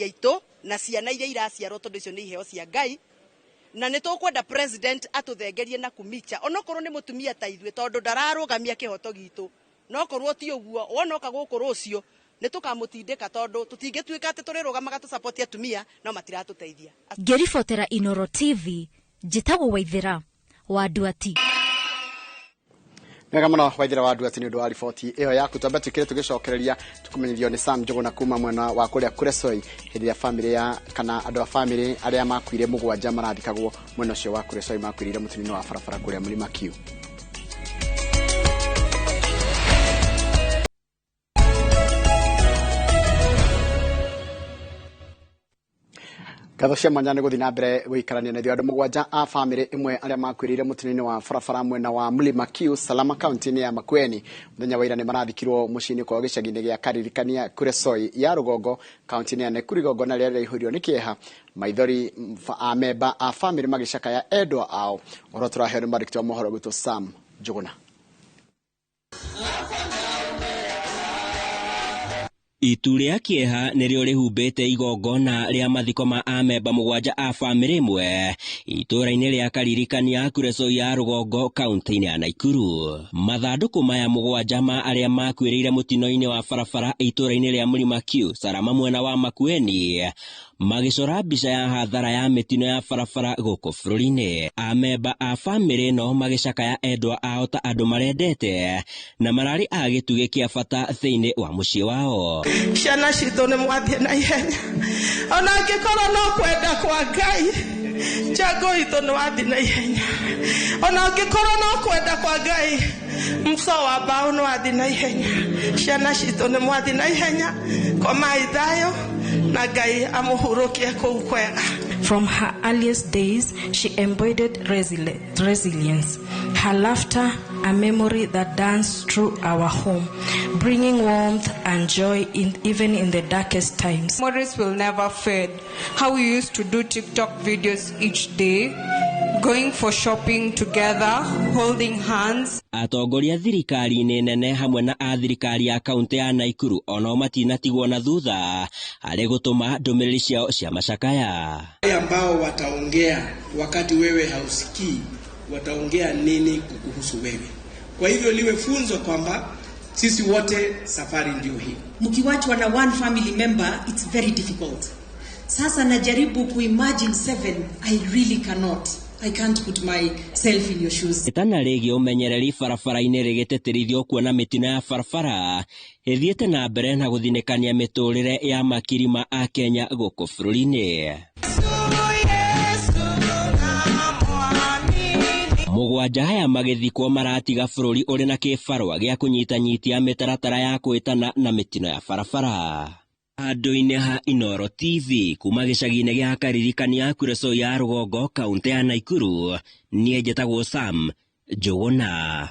Aitũ na ciana iria iraciarwo, tondũ icio nĩ iheo cia Ngai, na nĩ tũkwenda president atũthengerie na kumicha, onokorwo nĩ mũtumia ta ithuĩ, tondũ ndararũgamia kĩhoto gitũ. No korwo ti ũguo, wona oka gũkũ rũciũ nĩ tũkamũtindĩka, tondũ tũtingĩtuĩka atĩ tũrĩrũgamaga tũsapoti atumia no matiratũteithia. Ngĩribotera Inoro TV, njĩtagwo Waithĩra wa Nduati. Wega mũno, Waithĩra wa Nduati, nĩ ũndũ wa riboti ĩyo yaku. Twambe twĩkĩre tũgĩcokereria tũkũmenyithio nĩ Sam Njũgũna kuma mwena wa kũrĩa Kuresoi, hĩndĩ ĩrĩa famĩlĩ ya kana andũ a famĩlĩ arĩa makuire mũgwanja marathikagwo mwena ũcio wa Kuresoi, makuĩrĩire mũtino-inĩ wa barabara kũrĩa Mlima Kiu. Ngatho cia mwanya nĩ gũthiĩ na mbere gũikarania na ithuĩ. Andũ mũgwanja a famĩlĩ ĩmwe arĩa makuĩrĩire mũtino-inĩ wa barabara mwena wa Mlima Kiu, Salama, kaunti-inĩ ya Makueni, mũthenya wa ira nĩ marathikirwo mũciĩ-inĩ kwao gĩcagi-inĩ gĩa Karirikania, Kuresoi ya rũgongo, kaunti-inĩ ya Nakuru. Igongona rĩrĩa rĩaihũirio nĩ kĩeha, maithori, amemba a famĩlĩ magĩcakaya endwa ao. Ũhoro tũraheo nĩ mwandĩki wa mohoro gwitũ Sam Njũgũna. Itu rĩa kĩeha nĩrĩo rĩhumbĩte igongona rĩa mathiko ma amemba mũgwanja a famĩlĩ ĩmwe itũũra-inĩ rĩa Karirikania, Kuresoi ya rũgongo, kaunti-inĩ ya Naikuru. Mathandũkũ maya mũgwanja ma arĩa makuĩrĩire mũtino-inĩ wa barabara itũũra-inĩ rĩa Mlima Kiu, Salama, mwena wa Makueni, magĩcora mbica ya hathara ya mĩtino ya barabara gũkũ bũrũri-inĩ. Amemba a famĩlĩ ĩno magĩcakaya endwa ao ta andũ marendete na mararĩ a gĩtugĩ kĩa bata thĩinĩ wa mũciĩ wao. Ciana citũ nĩ mwathiĩ na ihenya, ona angĩkorwo no kwenda kwa Ngai. Njango itũ nĩ wathiĩ na ihenya, ona angĩkorwo no kwenda kwa Ngai. Mso wa mbaũ nĩ wathiĩ na ihenya. Ciana citũ nĩ mwathiĩ na ihenya. Komai thayũ na Ngai amũhurũkie kũu kwega. From her earliest days, she embodied resilience. Her laughter, a memory that danced through our home, bringing warmth and joy even in the darkest times. Memories will never fade. How we used to do TikTok videos each day, going for shopping together, holding hands. Atongoria thirikari-inĩ nene hamwe na a thirikari ya kaunti ya Naikuru onao matinatigwo na thutha harĩ gũtũma ndũmĩrĩri ciao cia macakaya. Wale ambao wataongea wakati wewe hausikii, wataongea nini kukuhusu wewe? Kwa hivyo liwe funzo kwamba sisi wote safari ndio hii. Mkiwachwa na one family member, it's very difficult. Sasa najaribu kuimagine seven, I really cannot. I can't put myself in your shoes. Ĩtana rĩgiĩ ũmenyereri barabara-inĩ rĩgĩtĩtĩrithio kuona mĩtino ya barabara ĩthiĩte na mbere na gũthinĩkania mĩtũrĩre ya makiri ma Akenya gũkũ bũrũri-inĩ. Mũgwanja aya magĩthikwo maratiga bũrũri ũrĩ na kĩbarũa gĩa kũnyitanyitia mĩtaratara ya kwĩtana na mĩtino ya barabara. Handũ-inĩ ha Inoro TV, kuma gĩcagi-inĩ gĩa Karirikania, Kuresoi ya rũgongo, kaunti ya Naikuru, niĩ njĩtagwo Sam Njũgũna.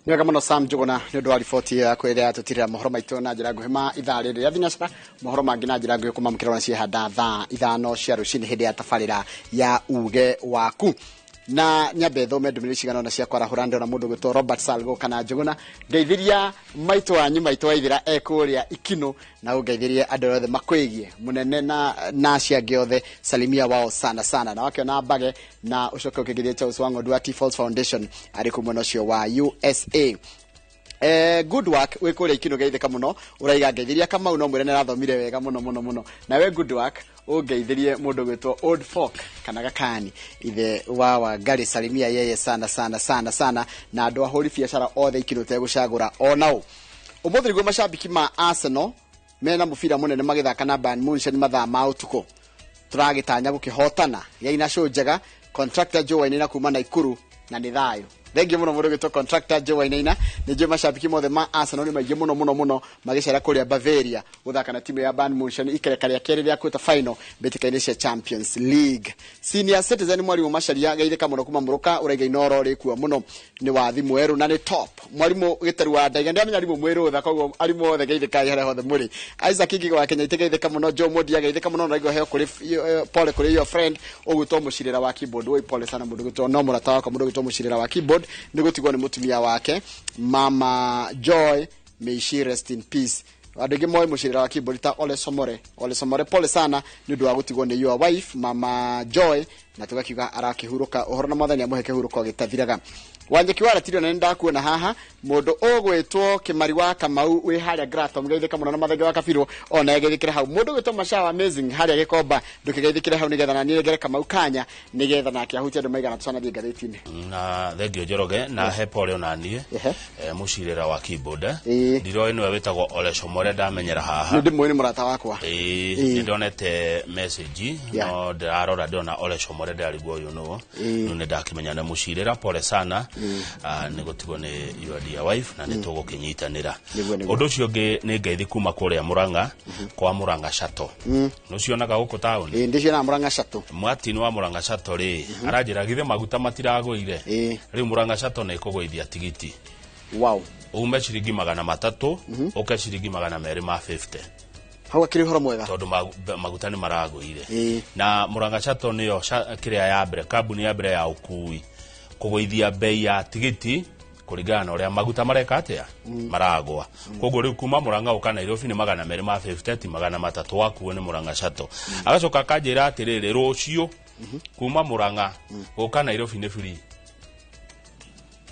Nĩ wega mũno, Sam Njũgũna, nĩ ũndũ wa riboti ĩyo yaku ĩrĩa yatũtirĩra mohoro maitũ na njĩra nguhĩ ma ithaa rĩrĩ rĩa thinacara. Mohoro mangĩ na njĩra nguhĩ kũmamũkĩra ona ciehanda thaa 5 cia rũcinĩ hĩndĩ ya tabarĩra ya uge waku. Na nyambe thome ndũmĩrĩri cigana ona cia kwarahũra. Ndĩrona mũndũ gwĩtwo Robert Salgo kana Njũgũna: "Ngeithĩria maitũ wanyu, maitũ Waithĩra e kũrĩa Ikinũ, na ũngeithĩrie andũ othe makwĩgie mũnene na acio angĩ othe, salimia wao sana sana." Na wakĩona mbage na ũcoke ũkĩngeithia Charles Wang'ondu wa T Falls Foundation arĩ kũ mwena ũcio wa USA. Good work wĩ kũrĩa Ikinũ, geithĩka mũno. Ũraiga ngeithĩria Kamau, no mwĩre nĩ arathomire wega mũno mũno mũno. Nawe good work, ũngeithĩrie mũndũ gwĩtwo Old Folk kana Gakani, ithe wa Wangari, salimia yeye sana sana sana sana, na andũ ahũri biacara othe Ikinũ tegũcagũra onao. Ũmũthĩ nĩguo macambiki ma Arsenal mena mũbira mũnene magĩthaka na Bayern Munchen mathaa ma ũtukũ, tũragĩtanya gũkĩhotana. Gĩai show njega, Contractor Joe Wainaina kuma Naikuru, na nĩ thayũ. Thengiũ mũno mũndũ gwĩtwo Contractor Joe Wainaina. Nĩ njũĩ macambiki mothe ma Arsenal nĩ maingĩ mũno mũno mũno magĩcera kũrĩa Bavaria gũthaka na timu ya Bayern Munchen ikereka rĩa kerĩ rĩa quarter final mbĩtĩka-inĩ cia Champions League. Senior Citizen Mwarimũ Macaria, geithĩka mũno kuma Mũrũka. Ũraiga Inoro rĩkua mũno nĩ wathi mwerũ na nĩ top. Mwarimũ Gĩteru wa Ndaiga, ndĩramenya arimũ mwĩ rũtha, koguo arimũ othe geithĩkai harĩa hothe mũrĩ. Isaac Ngigo wa Kenya geithĩka mũno. Joe Modia, geithĩka mũno. Naigua heo kũrĩ pole kũrĩ your friend ũgwĩtwo Mũcirĩra wa Keyboard. Oi, pole sana mũndũ gwĩtwo no mũrata wakwa, mũndũ gwĩtwo Mũcirĩra wa Keyboard, nĩ gũtigwo nĩ mũtumia wake Mama Joy. May she rest in peace. Andũ aingĩ moĩ mũcirĩra wa keyboard ta Ole Somore. Ole Somore, pole sana nĩ ũndũ wa gũtigwo nĩ your wife Mama Joy, na tũgakiuga arakĩhurũka ũhoro na Mwathani amũhe kĩhurũko gĩtathiraga. Wanjĩki wa Ratirio, na nĩ ndakuona haha mũndũ ũgwĩtwo Kĩmari wa Kamau wĩ harĩa Gratom, geithĩka mũno na Mathenge wa Kabirũ ona geithĩkĩre hau. Mũndũ ũgwĩtwo Mashawa Amazing harĩa Gĩkomba, ndũkĩgeithĩkĩre hau nĩgetha na niĩ ngere Kamau kanya nĩgetha nake ahutie andũ maigana tũcanathiĩ ngathĩti-inĩ. Na thengio Njoroge, na he pole ona niĩ. Mũcirĩra wa keyboard, ndiroĩ nĩwe wĩtagwo Ole Shomore, ndamenyera haha. Nĩ ndĩmũĩ, nĩ mũrata wakwa. Ĩĩ, nĩ ndonete message no ndĩrarora ndĩrona Ole Shomore, ndĩrarigwo ũyũ nũ. Rĩu nĩ ndakĩmenya nĩ mũcirĩra. Pole sana nĩ gũtigwo nĩ your dear wife, na nĩ tũgũkĩnyitanĩra. Nĩguo, nĩguo. Ũndũ ũcio ũngĩ nĩ ngeithi kuma kũrĩa Mũrang'a kwa Mũrang'a Shuttle. Nĩ ũcionaga gũkũ taũni? Ĩĩ, ndĩcionaga Mũrang'a Shuttle. Martin wa Mũrang'a Shuttle rĩ, aranjĩra githĩ maguta matiragũire? Rĩu Mũrang'a Shuttle nĩ ĩkũgũithia tigiti. Ume ciringi 300 ũke ciringi 250. Hau akĩrĩ ũhoro mwega. Tondũ maguta nĩ maragũire. Na Mũrang'a Shuttle nĩyo kĩrĩa ya mbere, kambuni ya mbere ya ũkui kũgũithia bei ya tigiti kũringana na ũrĩa maguta mareka atĩa, maragwa. Koguo rĩu kuma Mũrang'a ũka Nairobi nĩ 250, ti 300, wakuo nĩ Mũrang'a Shuttle. Agacoka akanjĩra atĩrĩrĩ, rũciũ kuma Mũrang'a gũka Nairobi nĩ free.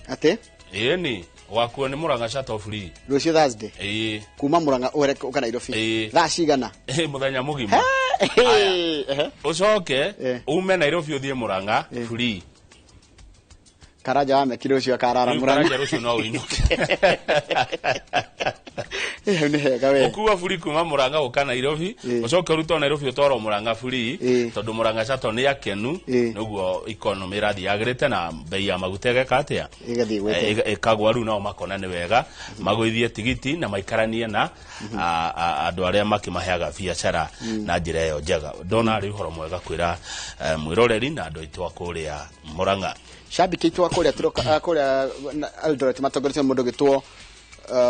Atĩ? Ĩni, wakuo nĩ Mũrang'a Shuttle free. Rũciũ Thursday? Ĩĩ. Kuma Mũrang'a ũhere ũka Nairobi? Ĩĩ. Thaa cigana? Ĩ, mũthenya mũgima. Ũcoke ume Nairobi ũthiĩ Mũrang'a free. Karanja wa mekire ũcio akarara Rĩu Mũrang'a. Karanja rũciũ no ũinũke. Hau nĩ hega we. Ũkua free kuma Mũrang'a gũka Nairobi, ũcoke ũrutwo Nairobi ũtwarwo Mũrang'a free, tondũ Mũrang'a Shuttle nĩ akenu nĩguo economy ĩrathiĩ yagĩrĩte na bei ya maguta ĩgeka atĩa? Ĩgathiĩ ĩgwĩte. Ĩkagwa. Rĩu nao makona nĩ wega magũithie tigiti na maikaranie na andũ arĩa makĩmaheaga biacara na njĩra ĩyo njega. Ndona arĩ ũhoro mwega kwĩra mwĩroreri na andũ aitũ a kũrĩa Mũrang'a. Shabiki aitũ a kũrĩa kũrĩa Eldoret matongoretio nĩ mũndũ ũgĩtwo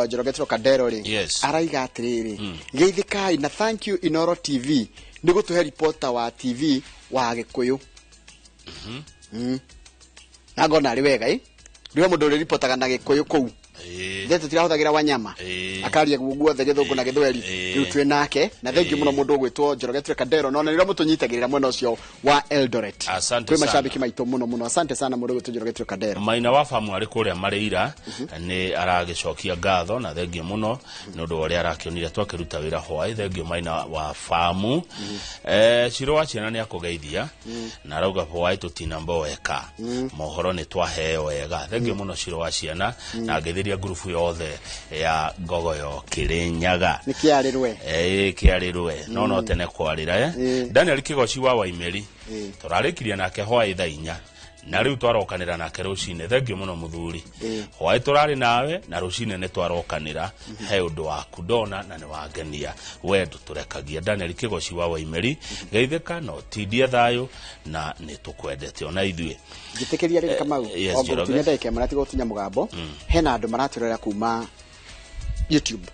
Njoroge Trocadero rĩ, araiga atĩrĩrĩ, geithĩkai na thank you Inoro TV nĩ gũtũhe reporter wa TV wa Gĩkũyũ. Na ngona arĩ wega ĩ rĩo mũndũ ũrĩ ripotaga na Gĩkũyũ kũu. Ithe tũtirahũthagĩra wanyama akaria guo guothe Gĩthũngũ na Gĩthweri. Rĩu twĩ nake na thengiũ mũno mũndũ ũgwĩtwo Njoroge Trocadero, no nĩrĩo mũtũnyitagĩrĩra mwena ũcio wa Eldoret. Asante Kwĩ sana. mashabiki maitũ mũno mũno, asante sana mũndũ ũgwĩtwo Njoroge Trocadero. Maina wa famu arĩ kũrĩa Marĩira nĩ aragĩcokia ngatho na thengio mũno nĩ ũndũ wa ũrĩa arakĩonire twakĩruta wĩra hwaĩ. Thengio Maina wa famu. Ciro wa ciana nĩ akũgeithia na arauga hwaĩ tũtinamboeka, mohoro nĩ twaheo wega. Thengio mũno Ciro wa ciana, na ngeithĩria ngurubu yothe ya Ngogoyo Kĩrĩnyaga. Nĩ kĩarĩrwe. Ĩĩ, kĩarĩrwe no no tene kwarĩra, eh. Daniel Kĩgoci wa Waimeri tũrarĩkirie nake hwaĩ thaa 4, na rĩu twarokanĩra nake rũcinĩ. Thengio mũno mũthuri. Hwaĩ tũrarĩ nawe na rũcinĩ nĩ twarokanĩra. He ũndũ waku ndona na nĩ wangenia we ndũtũrekagia. Daniel Kĩgoci wa Waimeri, geithĩka no tindie thayũ na nĩ tũkwendete ona ithuĩ. Njĩtĩkĩria rĩrĩ Kamau, Yes, o Njoroge. ngũgũtunya ndagĩka ĩmwe na tiga gũtunya mũgambo. Hena andũ maratũrora kuma YouTube.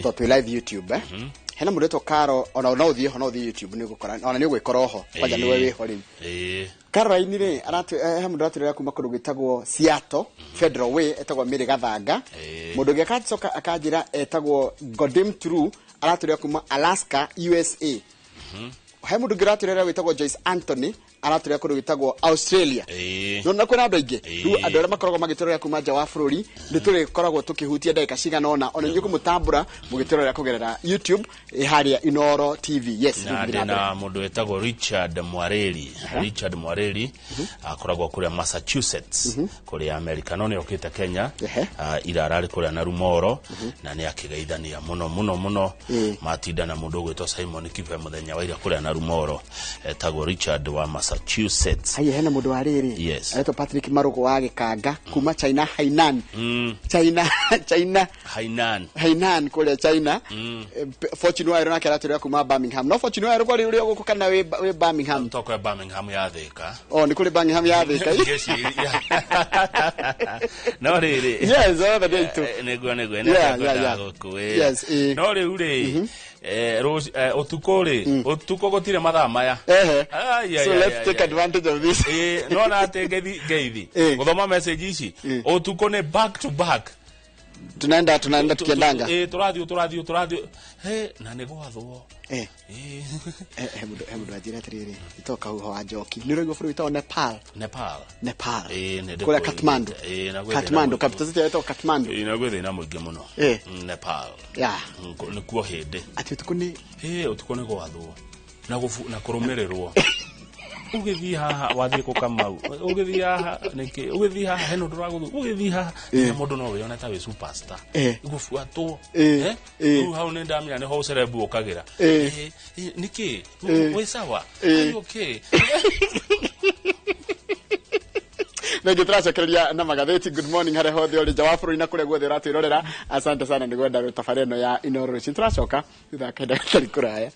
To twĩ live YouTube, eh? Hena mũndũ wĩtwo Caro, ona no ũthiĩ ho, no ũthiĩ YouTube nĩ ũgũkora, ona nĩ ũgwĩkora oho kwanja nĩwe wĩho rĩu. Caroline rĩ, he mũndũ aratwĩrora kuma kũndũ gwĩtagwo Seattle Federal Way, etagwo Mary Gathanga. Mũndũ ũngĩ akacoka akanjĩra etagwo Godim True, aratwĩrora kuma Alaska, USA. He mũndũ ũngĩ ũratwĩrora wĩtagwo Joyce Anthony, aratwĩrora kũndũ gwĩtagwo Australia. Nona kwĩna andũ aingĩ. Rĩu andũ arĩa makoragwo magĩtũrora kuma nja wa bũrũri, nĩ tũrĩkoragwo tũkĩhutia ndagĩka cigana ũna ona inyuĩ kũmũtambũra mũgĩtũrora kũgerera YouTube, harĩa Inoro TV. Yes, na rĩu ndĩ thiĩ na mbere. Na mũndũ wĩtagwo Richard Mwareri. Richard Mwareri akoragwo kũrĩa Massachusetts kũrĩa America, no nĩ okĩte Kenya. Ira ararĩ kũrĩa na Rumoro na nĩ akĩgeithania mũno mũno mũno. Matinda na mũndũ ũgwĩtwo Simon Kibe mũthenya wa ira kũrĩa na Rumoro. Etagwo Richard wa Massachusetts. Haya, hena mũndũ wa rĩrĩ aretwo Patrick Marugo wa Gĩkanga kuma China, Hainan. China, China. Hainan. Hainan kũrĩa China. Fortune Waero nake aratũrĩra kuma Birmingham. No Fortune Waero kwari ũrĩa gũkũ kana wĩ Birmingham? Toko ya Birmingham ya Thika. Oh, nĩ kũrĩ Birmingham ya Thika. Ngĩciria. No rĩrĩ. Yes, othe nĩ aitũ. Nĩguo gũkũ. Yes, eh. No rĩu rĩ, ũtukũ rĩ, ũtukũ gũtirĩ mathaa maya. Ai, ai, So ai, let's ai, take ai. advantage of this. Ĩĩ, nona atĩ ngeithi ngeithi gũthoma message ici ũtukũ nĩ back to back. Tunaenda tunaenda tukiendanga. Tũrathiĩ tũrathiĩ tũrathiĩ. He, na nĩ gwathwo. He mũndũ anjĩra atĩrĩrĩ, itoka huho wa njoki nĩ ũraigua bũrũri wĩtagwo Nepal. Nepal. Nepal. Ĩĩ, nĩ kũrĩa ndĩkũĩ. Kathmandu. Ĩĩ, na gwĩ thĩna Kathmandu, mũingĩ. capital city ĩtagwo Kathmandu. Ĩĩ, na gwĩ thĩna mũingĩ mũno. Nepal. Nĩkuo hĩndĩ. Atĩ ũtukũ nĩ Ĩĩ, ũtukũ nĩ gwathwo na na kũrũmĩrĩrwo. Ũgĩthiĩ haha wathiĩ kũ Kamau, ũgĩthiĩ haha nĩkĩ, ũgĩthiĩ haha hena ũndũ ũragũthũ, ũgĩthiĩ haha na mũndũ no wĩone ta wĩ superstar. Gũbuatwo. Rĩu hau nĩ ndamenya nĩho ũcerebu ũkagĩra. Nĩkĩ wĩ sawa? Are you okay? Rĩngĩ tũracokereria na magathĩti. Good morning harĩa hothe ũrĩ nja wa bũrũri na kũrĩa guothe ũratwĩrorera, asante sana nĩ gwenda tabarĩra ĩno ya Inooro rũcinĩ. Tũracoka thutha wa kahinda gatarĩ kũraya.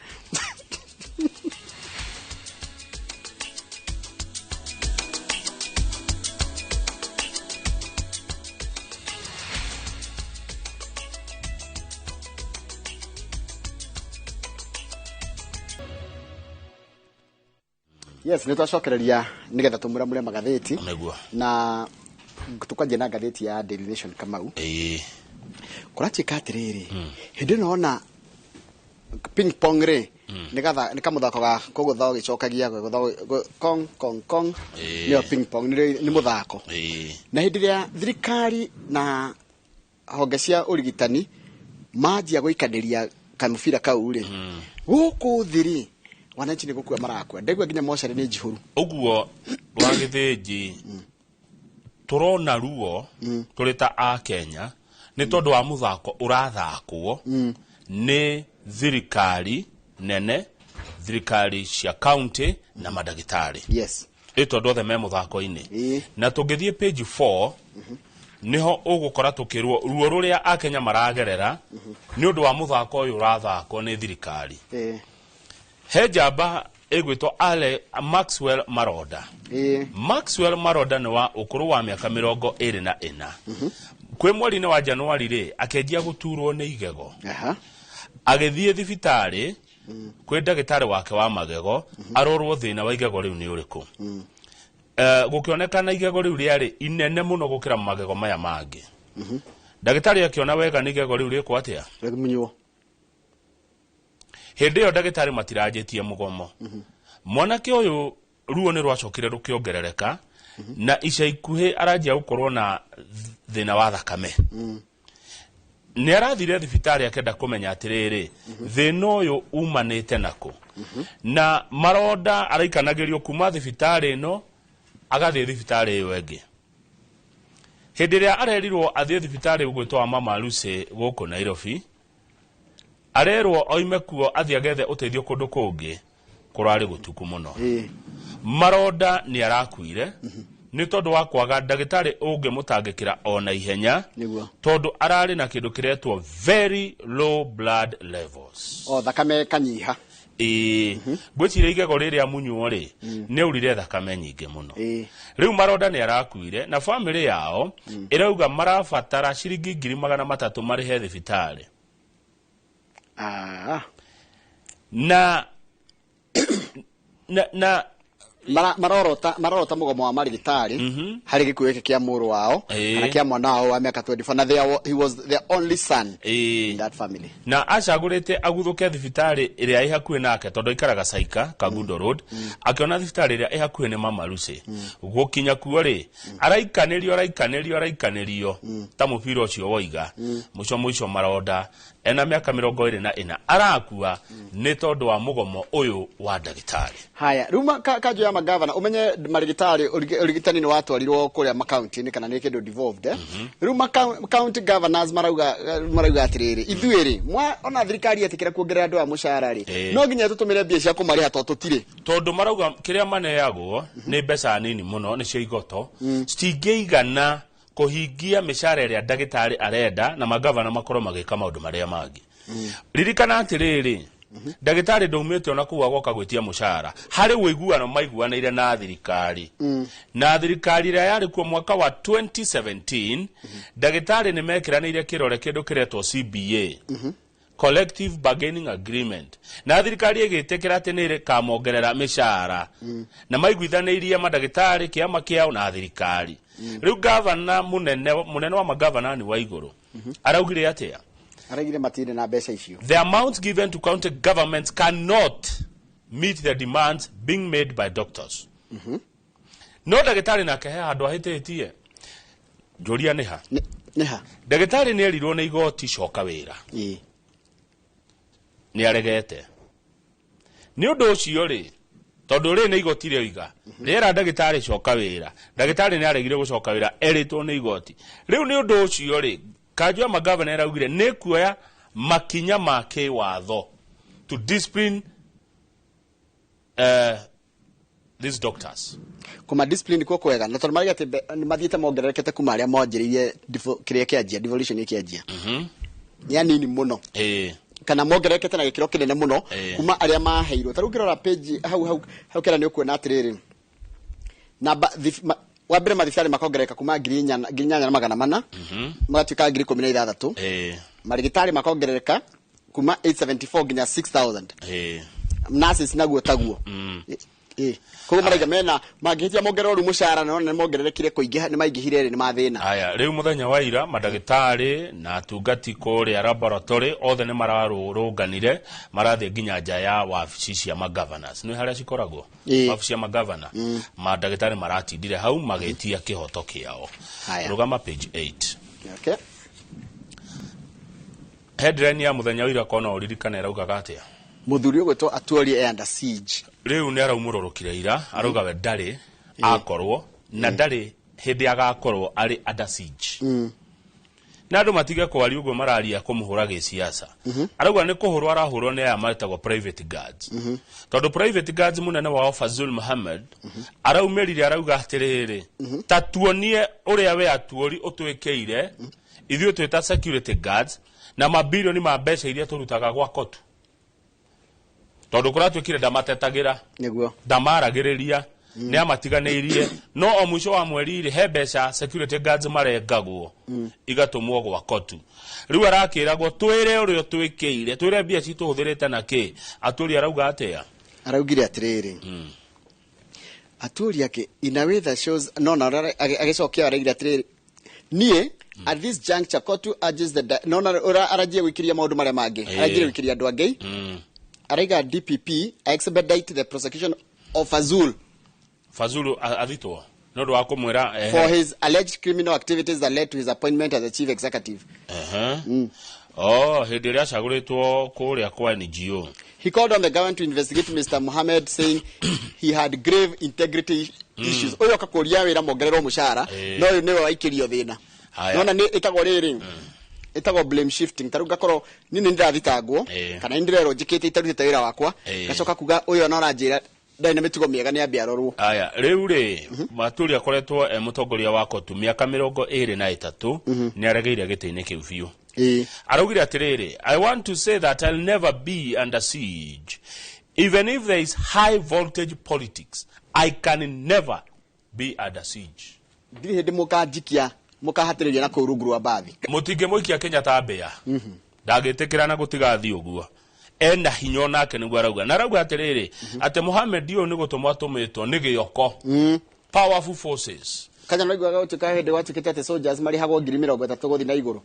Yes, nĩ twacokereria nĩgetha tũmũramũre magathĩti. Nĩguo. Na tũkwanjia na ngathĩti ya Daily Nation, Kamau. Kũratuĩka atĩrĩrĩ, hĩndĩ ĩno ona ping pong rĩ, nĩ kamũthako ga kũgũtha ũgĩcokagia gũgũtha kong kong kong. Nĩyo ping pong, nĩ mũthako. Na hĩndĩ ĩrĩa thirikari na honge cia ũrigitani manjia gũikanĩria kamũbira kau rĩ, gũkũ thĩ rĩ, wananchi nĩ gũkua marakua. Ndaigua nginya mocarĩ nĩ njihũru. Ũguo wa gĩthĩnji tũrona ruo tũrĩ ta a Kenya nĩ tondũ wa mũthako ũrathakwo nĩ thirikari nene, thirikari cia county na mandagĩtarĩ. Ĩ tondũ othe me mũthako-inĩ. Na tũngĩthiĩ page 4 niho ũgũkora tũkĩrwo ruo rũrĩa akenya maragerera nĩ ũndũ wa mũthako ũyũ ũrathakwo nĩ thirikari. He njamba ĩgwĩtwo Ale Maxwell Maronda. Maxwell Maronda nĩ wa ũkũrũ wa mĩaka 24. Kwĩ mweri-inĩ wa Januari rĩ, akĩanjia gũturwo nĩ igego. Agĩthiĩ thibitarĩ kwĩ ndagĩtarĩ wake wa magego arorwo thĩna wa igego rĩu nĩ ũrĩkũ. Gũkĩonekana igego rĩu rĩarĩ inene mũno gũkĩra magego maya mangĩ. Ndagĩtarĩ akĩona wega nĩ igego rĩu rĩkwo atĩa? Rĩmunywo. Hĩndĩ ĩyo ndagĩtarĩ matiranjĩtie mũgomo. Mwanake ũyũ ruo nĩ rwacokire rũkĩongerereka na ica ikuhĩ aranjia gũkorwo na thĩna wa thakame. Nĩ arathire thibitarĩ akĩenda kũmenya atĩrĩrĩ, thĩna ũyũ umanĩte nakũ. Na Maronda araikanagĩrio kuma thibitarĩ ĩno agathiĩ thibitarĩ ĩyo ĩngĩ. Hĩndĩ ĩrĩa arerirwo athiĩ thibitarĩ ũgwĩtwo wa Mama Lucy gũkũ Nairobi, arerwo oime kuo athiĩ agethe ũteithio kũndũ kũngĩ kũrarĩ gũtuku mũno. Maronda nĩ arakuire nĩ tondũ wa kwaga ndagĩtarĩ ũngĩmũtangĩkĩra ona ihenya. Nĩguo. Tondũ ararĩ na kĩndũ kĩretwo very low blood levels. O thakame kanyiha. Ĩĩ, ngwĩciria igego rĩrĩa munyuo rĩ, nĩ aurire thakame nyingĩ mũno. Rĩu Maronda nĩ arakuire na bamĩrĩ yao ĩrauga marabatara ciringi 300,000 marĩhe thibitarĩ. Na na na Marorota mũgomo wa marigitari harĩ gĩkuũ gĩkĩ kĩa mũrũ wao kana kĩa mwana wao wa mĩaka 24, na he was their only son in that family. Na acagũrĩte aguthũke thibitarĩ ĩrĩa ĩ hakuhĩ nake tondũ aikaraga Saika Kangundo Road, akĩona thibitarĩ ĩrĩa ĩ hakuhĩ nĩ Mama Lucy. Gũkinya kuo rĩ, araikanĩrio araikanĩrio araikanĩrio ta mũbira ũcio woiga. Mũico mũico Maronda ena mĩaka 24 arakua nĩ tondũ wa mũgomo ũyũ wa ndagĩtarĩ. Haya, rĩu kanjũ ya magavana, ũmenye marigitari ũrigitani nĩ watwarirwo kũrĩa makaunti-inĩ kana nĩ kĩndũ devolved, eh? Rĩu county governors marauga atĩrĩrĩ, ithuĩ rĩ, ona thirikari yetĩkĩra kuongerera andũ a mũcara rĩ, no nginya tũtũmĩre mbia cia kũmarĩha tondũ tũtirĩ. Tondũ marauga kĩrĩa maneagwo nĩ mbeca nini mũno, nĩcio igoto, citingĩigana kũhingia mĩcara ĩrĩa ndagĩtarĩ arenda na magavana makorwo magĩka maũndũ marĩa mangĩ. Ririkana atĩrĩrĩ, ndagĩtarĩ ndaumĩte ona kũu agoka gwĩtia mũcara, harĩ ũiguano maiguanĩire na thirikari. Na thirikari ĩrĩa yarĩ kuo mwaka wa 2017, ndagĩtarĩ nĩ mekĩranĩire kĩrore kĩndũ kĩretwo CBA, Collective Bargaining Agreement, na thirikari ĩgĩtĩkĩra atĩ nĩ ĩkamongerera mĩcara. Na maiguithanĩirie mandagĩtarĩ kĩama kĩao na thirikari. Rĩu gavana mũnene, mũnene wa magavana nĩ wa igũrũ. Araugire atia? Araugire matirĩ na mbeca icio. The amount given to county governments cannot meet the demands being made by doctors. No ndagĩtarĩ nake he handũ ahĩtĩtie. Njũria nĩ ha? Nĩ ha? Ndagĩtarĩ nĩ erirwo nĩ igoti coka wĩra. Nĩ aregete. Nĩ ũndũ ũcio rĩ, tondũ rĩ nĩ igoti rĩoiga, rĩera ndagĩtarĩ coka wĩra. Ndagĩtarĩ nĩ aregire gũcoka wĩra erĩtwo nĩ igoti. Rĩu nĩ ũndũ ũcio rĩ, kanjũ ya magavana ĩraugire nĩ kuoya makinya ma kĩwatho to discipline these doctors. Kuma discipline kuo kwega na tondũ marauga atĩ nĩ mathiĩte mongererekete kuma arĩa monjĩrĩirie kĩrĩa kĩanjia devolution ĩkĩanjia. Nĩ anini mũno. Kana mongererekete na gĩkĩro kĩnene mũno kuma arĩa maheirwo. Ta rĩu ũngĩrora page hau hau hau kĩra nĩ ũkuona atĩrĩrĩ, namba wa mbere mathibitarĩ makongerereka kuma 8400 magatuĩka 16,000. Marigitari makongerereka kuma 874 nginya 6000. Nurses naguo taguo. Koguo maraiga mena mangĩhĩtia mongererwo rĩu mũcara na nĩ mongererekire kũingĩha nĩ maingĩhire rĩ nĩ mathĩna. Aya, rĩu mũthenya wa ira mandagĩtarĩ na atungati kũrĩa laboratory othe nĩ mararũrũnganire marathiĩ nginya nja ya wabici cia magovernors. Nĩ harĩa cikoragwo? Wabici cia magavana. Mandagĩtarĩ maratindire hau magĩtia kĩhoto kĩao. Rũgama page 8. Headline ya mũthenya wa ira kona ũririkane ĩraugaga atĩa? Mũthuri ũgwĩtwo Atuori e under siege. Rĩu nĩ araumũrũrũkire ira, arauga we ndarĩ akorwo na ndarĩ hĩndĩ agakorwo arĩ under siege. Na andũ matige kwaria ũguo mararia kũmũhũra gĩsiasa. Arauga nĩ kũhũrwo arahũrwo nĩ aya metagwo private guards. Tondũ private guards mũnene wao Fazul Muhammad araumĩrire arauga atĩrĩrĩ, ta tuonie ũrĩa we Atuori ũtwĩkĩire ithuĩ twĩta security guards na mabilioni ma mbeca iria tũrutaga gwa kotu. Tondũ kũratuĩkire ndamatetagĩra. Ndamaragĩrĩria, nĩ amatiganĩirie. No o mũico wa mweri rĩ, he mbeca security guards marengagwo, igatũmwo gwa kotu. Rĩu arakĩragwo twĩre ũrĩa ũtwĩkĩire, twĩre mbia citũ hũthĩrĩte na kĩ. Atũri arauga atĩa? Araugire atĩrĩrĩ. Atũri ake in a way that shows no no agĩcokia araugire atĩrĩrĩ. Niĩ at this juncture kotu urges the no no aranjia gwĩkĩria maũndũ marĩa mangĩ. Aranjia gwĩkĩria andũ angĩ. Araiga DPP expedite the prosecution of Fazul. Fazulu athitwo nĩ ũndũ wa kũmwĩra, For his alleged criminal activities that led to his appointment as the chief executive. Oh, hĩndĩ ĩrĩa acagũrĩtwo kũrĩa kwa NGO. He called on the government to investigate Mr. Mohammed, saying he had grave integrity issues. Ũyũ akakũria wĩra mongererwo mũcara, no ũyũ nĩwe waikĩrio thĩna. Nona nĩ ĩtagwo rĩrĩ, ĩtagwo blame shifting. Ta rĩu ngakorwo niĩ nĩ ndĩrathitangwo, kana nĩ ndĩrerwo njĩkĩte itarutĩte wĩra wakwa, ngacoka kuga ũyũ ona aranjĩra ndarĩ na mĩtugo mĩega nĩ ambe arorwo. Aya, rĩu rĩ, Maturi akoretwo e mũtongoria wa kotu mĩaka mĩrongo ĩrĩ na ĩtatũ, nĩ aregeire gĩtĩ-inĩ kĩu biũ. Araugire atĩrĩrĩ, I want to say that I'll never be under siege. Even if there is high voltage politics, I can never be under siege. Ndirĩ hĩndĩ mũkanjikia, mũkahatĩrĩria na kũu rungu rwa mbathi. Mũtingĩmũikia Kenya ta mbĩa. Ndangĩtĩkĩra na gũtigathiĩ ũguo. Ena hinya onake nĩguo arauga. Na arauga atĩrĩrĩ, atĩ Mohamed ũyũ nĩ gũtũmwo atũmĩtwo nĩ gĩoko. Powerful forces. Kanya no iguaga gũtuĩka hĩndĩ gwatuĩkĩte atĩ soldiers marĩhagwo ngiri mĩrongo ĩtatũ gũthiĩ na igũrũ.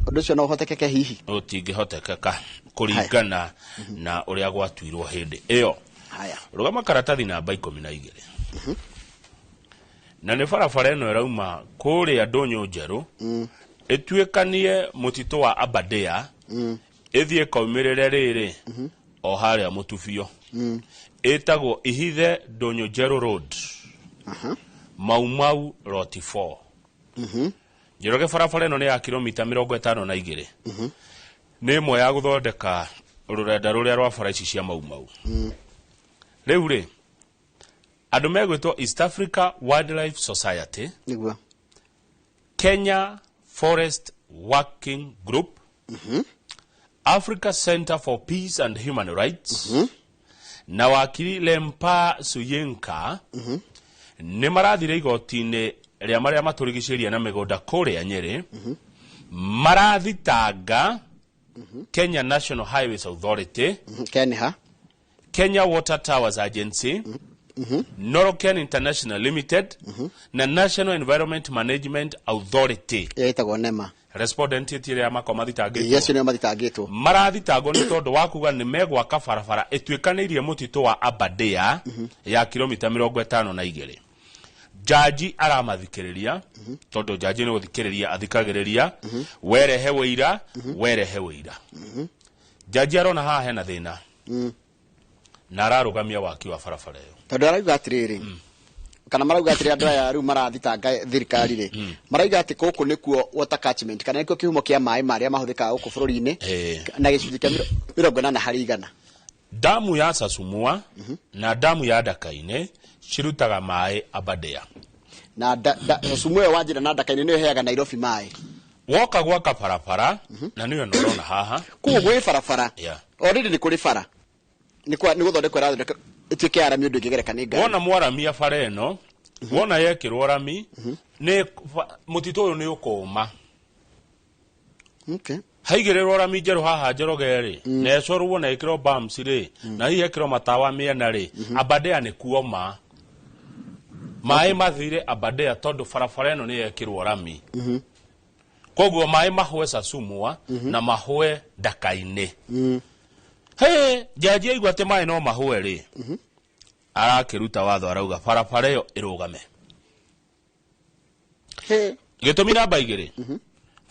Ũndũ ũcio no ũhotekeke hihi? Ũtingĩhotekeka kũringana na ũrĩa gwatuirwo hĩndĩ ĩyo. Rũgama karatathi namba ikũmi na igĩrĩ. Na nĩ barabara ĩno ĩrauma kũrĩa Ndũnyũ Njerũ, ĩtuĩkanie mũtitũ wa Aberdare, ĩthiĩ ĩkaumĩrĩre rĩrĩ, o harĩa Mũtubio. Ĩtagwo Ihithe Ndũnyũ Njerũ Road. Mau Mau Lot 4. Njoroge barabara ĩno nĩ ya kilomita mĩrongo ĩtano na igĩrĩ. Nĩ ĩmwe ya gũthondeka rũrenda rũrĩa rwa bara ici cia Mau Mau. Rĩu rĩ, andũ megwĩtwo East Africa Wildlife Society, Kenya Forest Working Group, Africa Center for Peace and Human Rights, na wakiri Lempa Suyinka, nĩ marathire igoti-inĩ rĩa marĩa matũrigicĩirie na mĩgũnda kũrĩa Nyĩrĩ, marathitanga Kenya National Highways Authority, Kenya, Kenya Water Towers Agency, Noroken International Limited, na National Environment Management Authority. Ĩtagwo NEMA. Respondent ĩrĩa ya makwa mathitangĩtwo. Acio nĩo mathitangĩtwo. Marathitangwo nĩ tondũ wa kuga nĩ megwaka barabara ĩtuĩkanĩirie mũtitũ wa Aberdare ya kilomita 52. Jaji aramathikĩrĩria, tondũ jaji nĩ gũthikĩrĩria athikagĩrĩria. Werehe wĩira, werehe wĩira. Jaji arona haha hena thĩna na ararũgamia waki wa barabara ĩyo. Tondũ arauga atĩrĩrĩ, kana marauga atĩrĩ, andũ aya rĩu marathitanga thirikari rĩ, marauga atĩ gũkũ nĩkuo water catchment, kana nĩkuo kĩhumo kĩa maĩ marĩa mahũthĩkaga gũkũ bũrũri-inĩ na gĩcunjĩ kĩa 80%. Damu ya Sasumua na damu ya Ndaka-inĩ cirutaga maĩ Aberdare. Na Sasumua ĩyo wanjĩra na Ndaka-inĩ nĩyo ĩheaga Nairobi maĩ. Woka gwaka barabara na nĩyo ĩno ũrona haha. Koguo gwĩ barabara. Already nĩ kũrĩ bara, nĩ gũthondekwo ĩrathondekwo ĩtuĩke ya rami ũndũ ĩngĩgereka nĩ ngari. Wona mwaramia bara ĩno, wona yekĩrwo rami, nĩ mũtitũ ũyũ nĩ ũkũma. Haigĩrĩrwo rami njerũ haha Njoroge rĩ, na ĩcorwo na ĩkĩrwo bumps rĩ, na hihi ĩkĩrwo matawa mĩena rĩ, Aberdare nĩ kuoma. Maĩ mathire Aberdare tondũ barabara ĩno nĩ yekĩrwo rami. Koguo maĩ mahũe Sasumua na mahũe Ndaka-inĩ. He jaji aigua atĩ maĩ no mahũe rĩ, arakĩruta watho, arauga barabara ĩyo ĩrũgame. Gĩtũmi namba 2,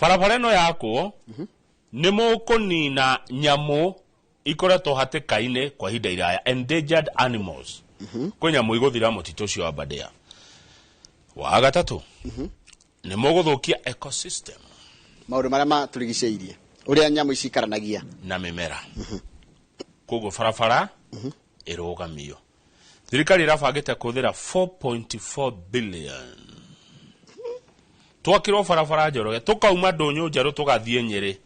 barabara ĩno yakwo nĩ mũkũnina nyamũ ikoretwo hatĩka-inĩ kwa ihinda iraya, endangered animals. Kwĩ nyamũ igũthira mũtitũ ũcio wa Aberdare. Wa gatatũ, nĩ mũgũthũkia ecosystem, maũndũ marĩa matũrigicĩirie, ũrĩa nyamũ ici ikaranagia na mĩmera. Koguo barabara ĩrũgamio. Thirikari ĩrabangĩte kũhũthĩra 4.4 billion twakĩrwo barabara Njoroge, tũkauma ndũnyũ njerũ tũgathiĩ Nyĩrĩ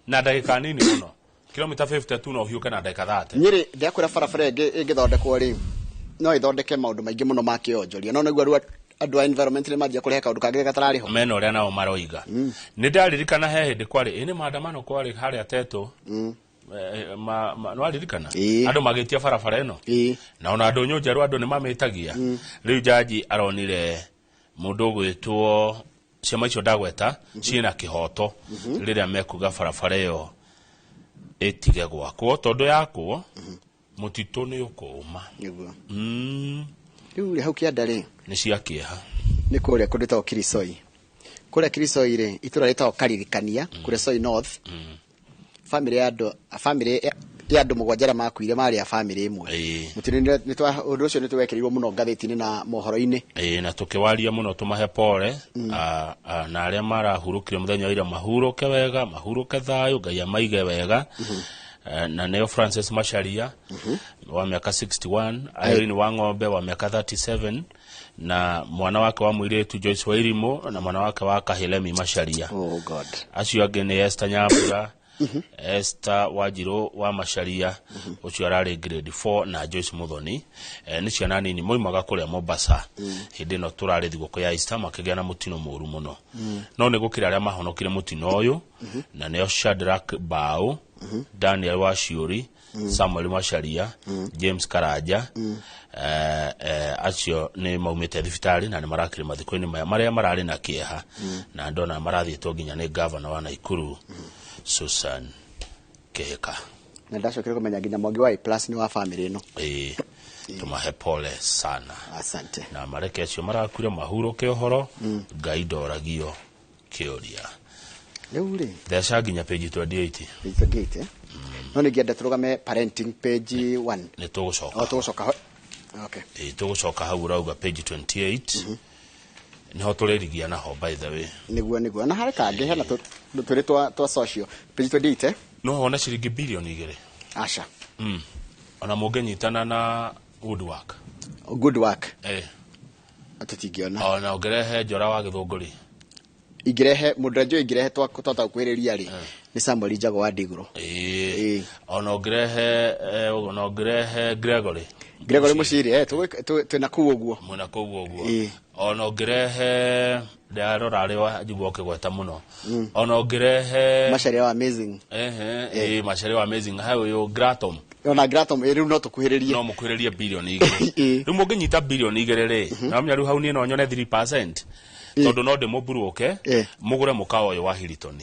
na ndagĩka nini mũno, kilomita 52 no ũhiũke na ndagĩka 30. Nyĩrĩ ndĩrakwĩra barabara ĩngĩthondekwo rĩ, no ĩthondeke maũndũ maingĩ mũno ma kĩonjoria, no nĩguo rĩu andũ a environment nĩ manjia kũrehe kaũndũ kangĩ gatararĩ ho. Mena ũrĩa nao maroiga. Nĩ ndaririkana he hĩndĩ kwarĩ ĩ nĩ maandamano kwarĩ harĩa Teto. Nĩwaririkana andũ magĩtia barabara ĩno, na ona ndũnyũ njerũ andũ nĩ mamĩtagia. Rĩu jaji aronire mũndũ ũgwĩtwo ciama icio ndagweta ciĩna kĩhoto rĩrĩa mekuga barabara ĩyo ĩtige gwakwo, tondũ yakwo mũtitũ nĩ ũkũũma. Nĩguo. Rĩu rĩ, hau kĩanda rĩ, nĩ cia kĩeha. Nĩ kũrĩa kũndũ gwĩtagwo Kirisoi. Kũrĩa Kirisoi rĩ, itũra rĩtagwo Karirikania, Kuresoi North. Family ya andũ, family ya andũ 7 arĩa makuire marĩ a family ĩmwe. Mũtino ũndũ ũcio nĩ twekĩrirwo mũno ngathĩti-inĩ na mohoro-inĩ. Na tũkĩwaria mũno tũmahe pole, na arĩa marahurũkire mũthenya wa ira mahurũke wega, mahurũke thayũ, Ngai amaige wega. Na nĩo Francis Macharia wa mĩaka 61, Irene wa Ng'ombe wa mĩaka 37, na mwana wake wa mũirĩtu Joyce Wairimu, na mwana wake wa Kahilemi Macharia. Oh God. Acio angĩ nĩ Esther Nyambura, Esther Wanjirũ wa Macharia, ũcio ararĩ grade 4, na Joyce Muthoni. Nĩ ciana nini moimaga kũrĩa Mombasa. Hĩndĩ ĩno tũrarĩ thigũkũ ya Easter makĩgĩa na mũtino mũũru mũno. No nĩ gũkĩra arĩa mahonokire mũtino ũyũ, na nĩo Shadrack Bao, Daniel Waciũri, Samuel Macharia, James Karanja. Acio nĩ maumĩte thibitarĩ na nĩ marakĩrĩ mathiko-inĩ maya marĩa mararĩ na kĩeha, na ndona marathiĩtwo nginya nĩ gavana wa Nakuru Susan Kihika. Na ndacokire kũmenya nginya Mwangi wa A plus nĩ wa family ĩno. Tũmahe pole sana. Asante. Na mareke acio marakuire mahurũke ũhoro, Ngai ndoragio kĩũria. Rĩu rĩ, theca nginya page 28. Page 28, eh? No nĩngĩenda tũrũgame parenting page 1. Nĩ tũgũcoka. O tũgũcoka ho. Okay. Tũgũcoka hau ũrauga page 28. Nĩho tũrĩrigia naho, by the way. Nĩguo. Na harĩ kangĩ hena tũrĩ twa social page 28, eh? No wone ciringi bilioni 2. Aca. Ona mũngĩnyitana na good work. Good work. Tũtingĩona. Ona ũngĩrehe njora wa gĩthũngũri. Ingĩrehe mũndũ ũrĩa njũĩ ingĩrehe twata gũkuhĩrĩria rĩ, nĩ Samuel Njago wa Ndigũrũ. Ona ũngĩrehe Gregory. Gregory Muciri, twĩna kũu ũguo. Mwĩna kũu ũguo. Ona ũngĩrehe, ndarora arĩ wa njigua ũkĩgweta mũno. Ona ũngĩrehe Macharia wa Amazing. Macharia wa Amazing, he ũyũ Gratom. Ona Gratom, rĩu no tũkuhĩrĩrie. No mũkuhĩrĩrie bilioni 2. Rĩu mũngĩnyita bilioni 2 rĩ, na menya rĩu hau niĩ no nyone 3%. Tondũ no ndĩmũmburuke mũgũre mũkawa ũyũ wa Hilton.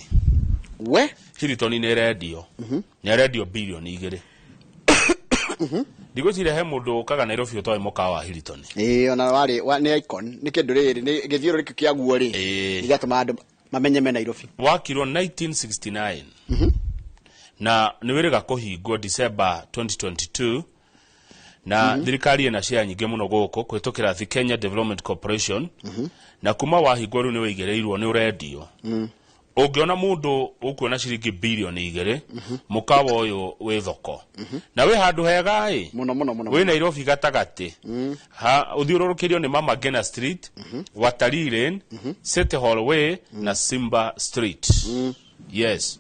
We Hilton nĩ ĩrendio, nĩ arendio bilioni 2. Ndigwĩciria he mũndũ ũkaga Nairobi ũtoĩ mũkawa wa Hilton. Ĩĩ, ona warĩ nĩ icon, nĩ kĩndũ rĩrĩ nĩ gĩthiũrũrĩkio kĩaguo rĩ, nĩgĩatũmaga andũ mamenye me Nairobi. Wakirwo 1969 na nĩ wĩrĩga kũhingwo December 2022, na thirikari ĩna share nyingĩ mũno gũkũ kũhĩtũkĩra the Kenya Development Corporation, na kuma wahingwo rĩu nĩ wĩigĩrĩirwo, nĩ ũrendio. Ũngĩona mũndũ ũkuona ciringi bilioni 2, mũkawa ũyũ wĩ thoko na wĩ handũ hega ĩ. Mũno mũno mũno. Wĩ Nairobi gatagatĩ, ha ũthiũrũrũkĩrio nĩ Mama Ngina Street, Watalii Lane, City Hall Way na Simba Street, yes.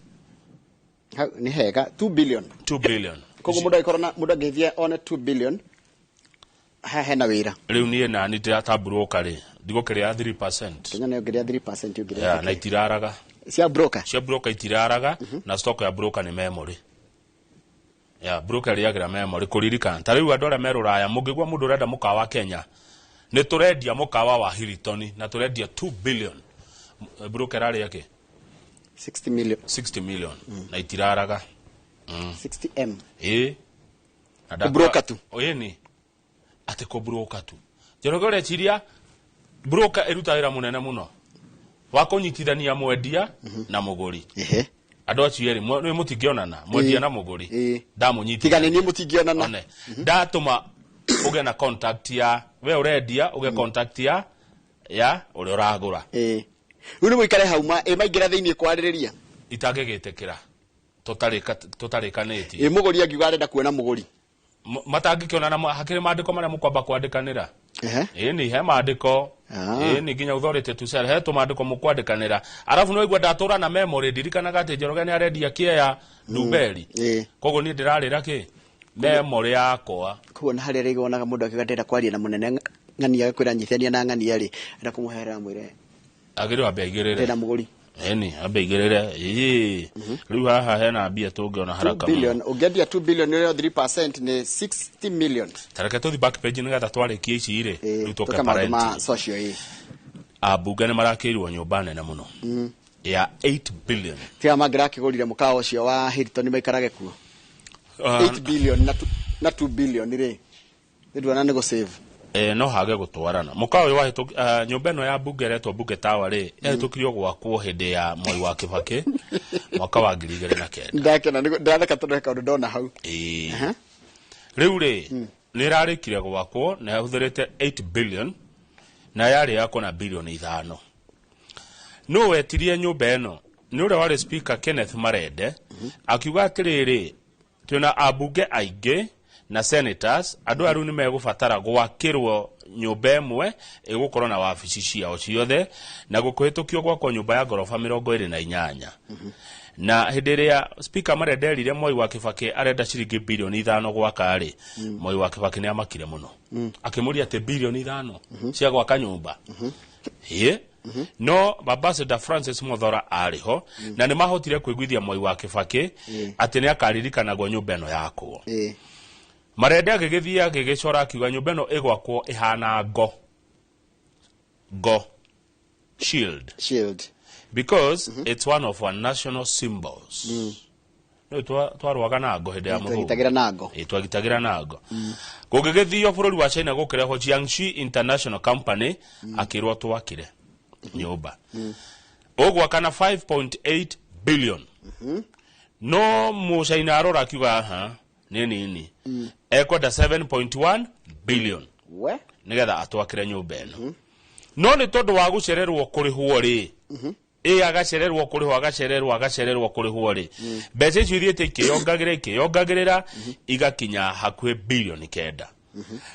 Hau nĩ hega, 2 billion. 2 billion. Koguo mũndũ angĩkorwo na mũndũ angĩthiĩ one 2 billion ha hena wĩra. Rĩu niĩ nani ndĩratamburuka rĩ, ndigũkĩrĩa 3%. Kenya nĩ ũngĩrĩa 3% ũngĩrĩa. Yeah, na itiraraga. Cia broker. Cia broker itiraraga, na stock ya broker nĩ memory ya broker ĩrĩagĩra memory kũririkana. Ta rĩu andũ arĩa me rũraya, mũngĩgua mũndũ ũrenda mũkawa wa Kenya, nĩ tũrendia mũkawa wa Hilton na tũrendia 2 billion, broker arĩa kĩ? 60 million. 60 million na itiraraga. 60 m. Ĩ. Na Kũbroker tu. Ĩni, atĩ kũbroker tu. Njoroge, ũreciria broker ĩruta wĩra mũnene mũno wa kũnyitithania mwendia na mũgũri. Andũ acio erĩ nĩ mũtingĩonana, mwendia na mũgũri. Ndamũnyitithania. Tiga nĩ niĩ mũtingĩonana. One. Ndatũma ũgĩe na contact ya we ũrendia, ũgĩe contact ya ũrĩa ũragũra. Rĩu nĩ mũikare hau ĩ maingĩra thĩinĩ kwarĩrĩria. Itangĩgĩtĩkĩra tũtarĩkanĩtie. Ĩ mũgũri angiuga arenda kuona mũgũri? Matangĩkĩonana, hakĩrĩ maandĩko marĩa mũkwamba kwandĩkanĩra. Ĩni, he maandĩko. Ĩni, nginya authority to sell, he tũmaandĩko mũkwandĩkanĩra, arabu nĩ waigua ndatũra na memory, ndirikanaga atĩ Njoroge nĩ arendia kĩeya Ndumberi, koguo niĩ ndĩrarĩra kĩ memory yakwa. Koguo na harĩa rĩngĩ wonaga mũndũ akiuga ndĩrenda kwaria na mũnene ng'ania, agakwĩra nyitithania na ng'ania rĩ, enda kũmũherera mwĩre agĩrĩirwo ambe aigĩrĩre. Ndĩna mũgũri. Ĩni, ambe aigĩrĩre. Ĩĩ, rĩu haha hena mbia tũngĩona 2 haraka billion mũno. Ũngĩendia 2 billion ĩrĩa 3% nĩ 60 million. Tareke tũthi back page nĩgetha twarĩkia ici rĩ, rĩu tũke tũke maũndũ ma parenting. Social ĩ. Ambunge nĩ marakĩirwo nyũmba nene mũno ya 8 billion. Tiga mangĩrakĩgũrire mũkawa ũcio wa Hilton maikarage kuo. 8 billion na 2 billion rĩ, nĩ nduona nĩ gũ save. No hage gũtwarana mũkawa ũyũ nyũmba ĩno ya mbunge ĩretwo Bunge Tower rĩ, yahĩtũkirio gwakwo hĩndĩ ya Mwai wa Kĩbakĩ mwaka wa 2009. Ndakena ndĩratheka tondũ he kaũndũ ndona hau. Ĩĩ. Rĩu rĩ, nĩ ĩrarĩkire gwakwo na yahũthĩrĩte 8 billion na yarĩ yakwo na bilioni 5. Nũ wetirie nyũmba ĩno? Nĩ ũrĩa warĩ speaker Kenneth Marende, akiuga atĩrĩrĩ, twĩna ambunge aingĩ na senators, andũ aya rĩu nĩ megũbatara gwakĩrwo nyũmba ĩmwe ĩgũkorwo na wabici ciao ciothe, na gũkũhĩtũkio gwakwo nyũmba ya ngoroba 28. Na hĩndĩ ĩrĩa speaker Marende erire Mwai wa Kĩbakĩ arenda ciringi bilioni 5 gwaka rĩ, Mwai wa Kĩbakĩ nĩ amakire mũno, akĩmũria atĩ bilioni 5 cia gwaka nyũmba ĩ? No ambassador Francis Muthora arĩ ho na nĩ mahotire kũiguithia Mwai wa Kĩbakĩ atĩ nĩ akaririkanagwo nyũmba ĩno yakwo. Marende agĩgĩthiĩ agĩgĩcora, akiuga nyũmba ĩno ĩgwakwo ĩhana ngo shield. Shield. Because it's one of our national symbols. No twarũaga na ngo hĩndĩ ya mũthũngũ. Twagitagĩra na ngo. Ĩ, twagitagĩra na ngo. Gũgĩgĩthio bũrũri wa China, gũkĩrehwo Jiangxi International Company, akĩrwo twakĩre nyũmba ũgwaka na 5.8 billion, no mũcaina arora akiuga aha nĩ nini, ekwenda 7.1 billion We nigetha atwakĩre nyũmba ĩno. No nĩ tondũ wa gũcererwo kũrĩhwo rĩ, ĩ agacererwo kũrĩhwo, agacererwo, agacererwo kũrĩhwo rĩ, mbeca icio ithiĩte ikĩyongagĩrĩra, ikĩyongagĩrĩra, igakinya hakuhĩ bilioni 9.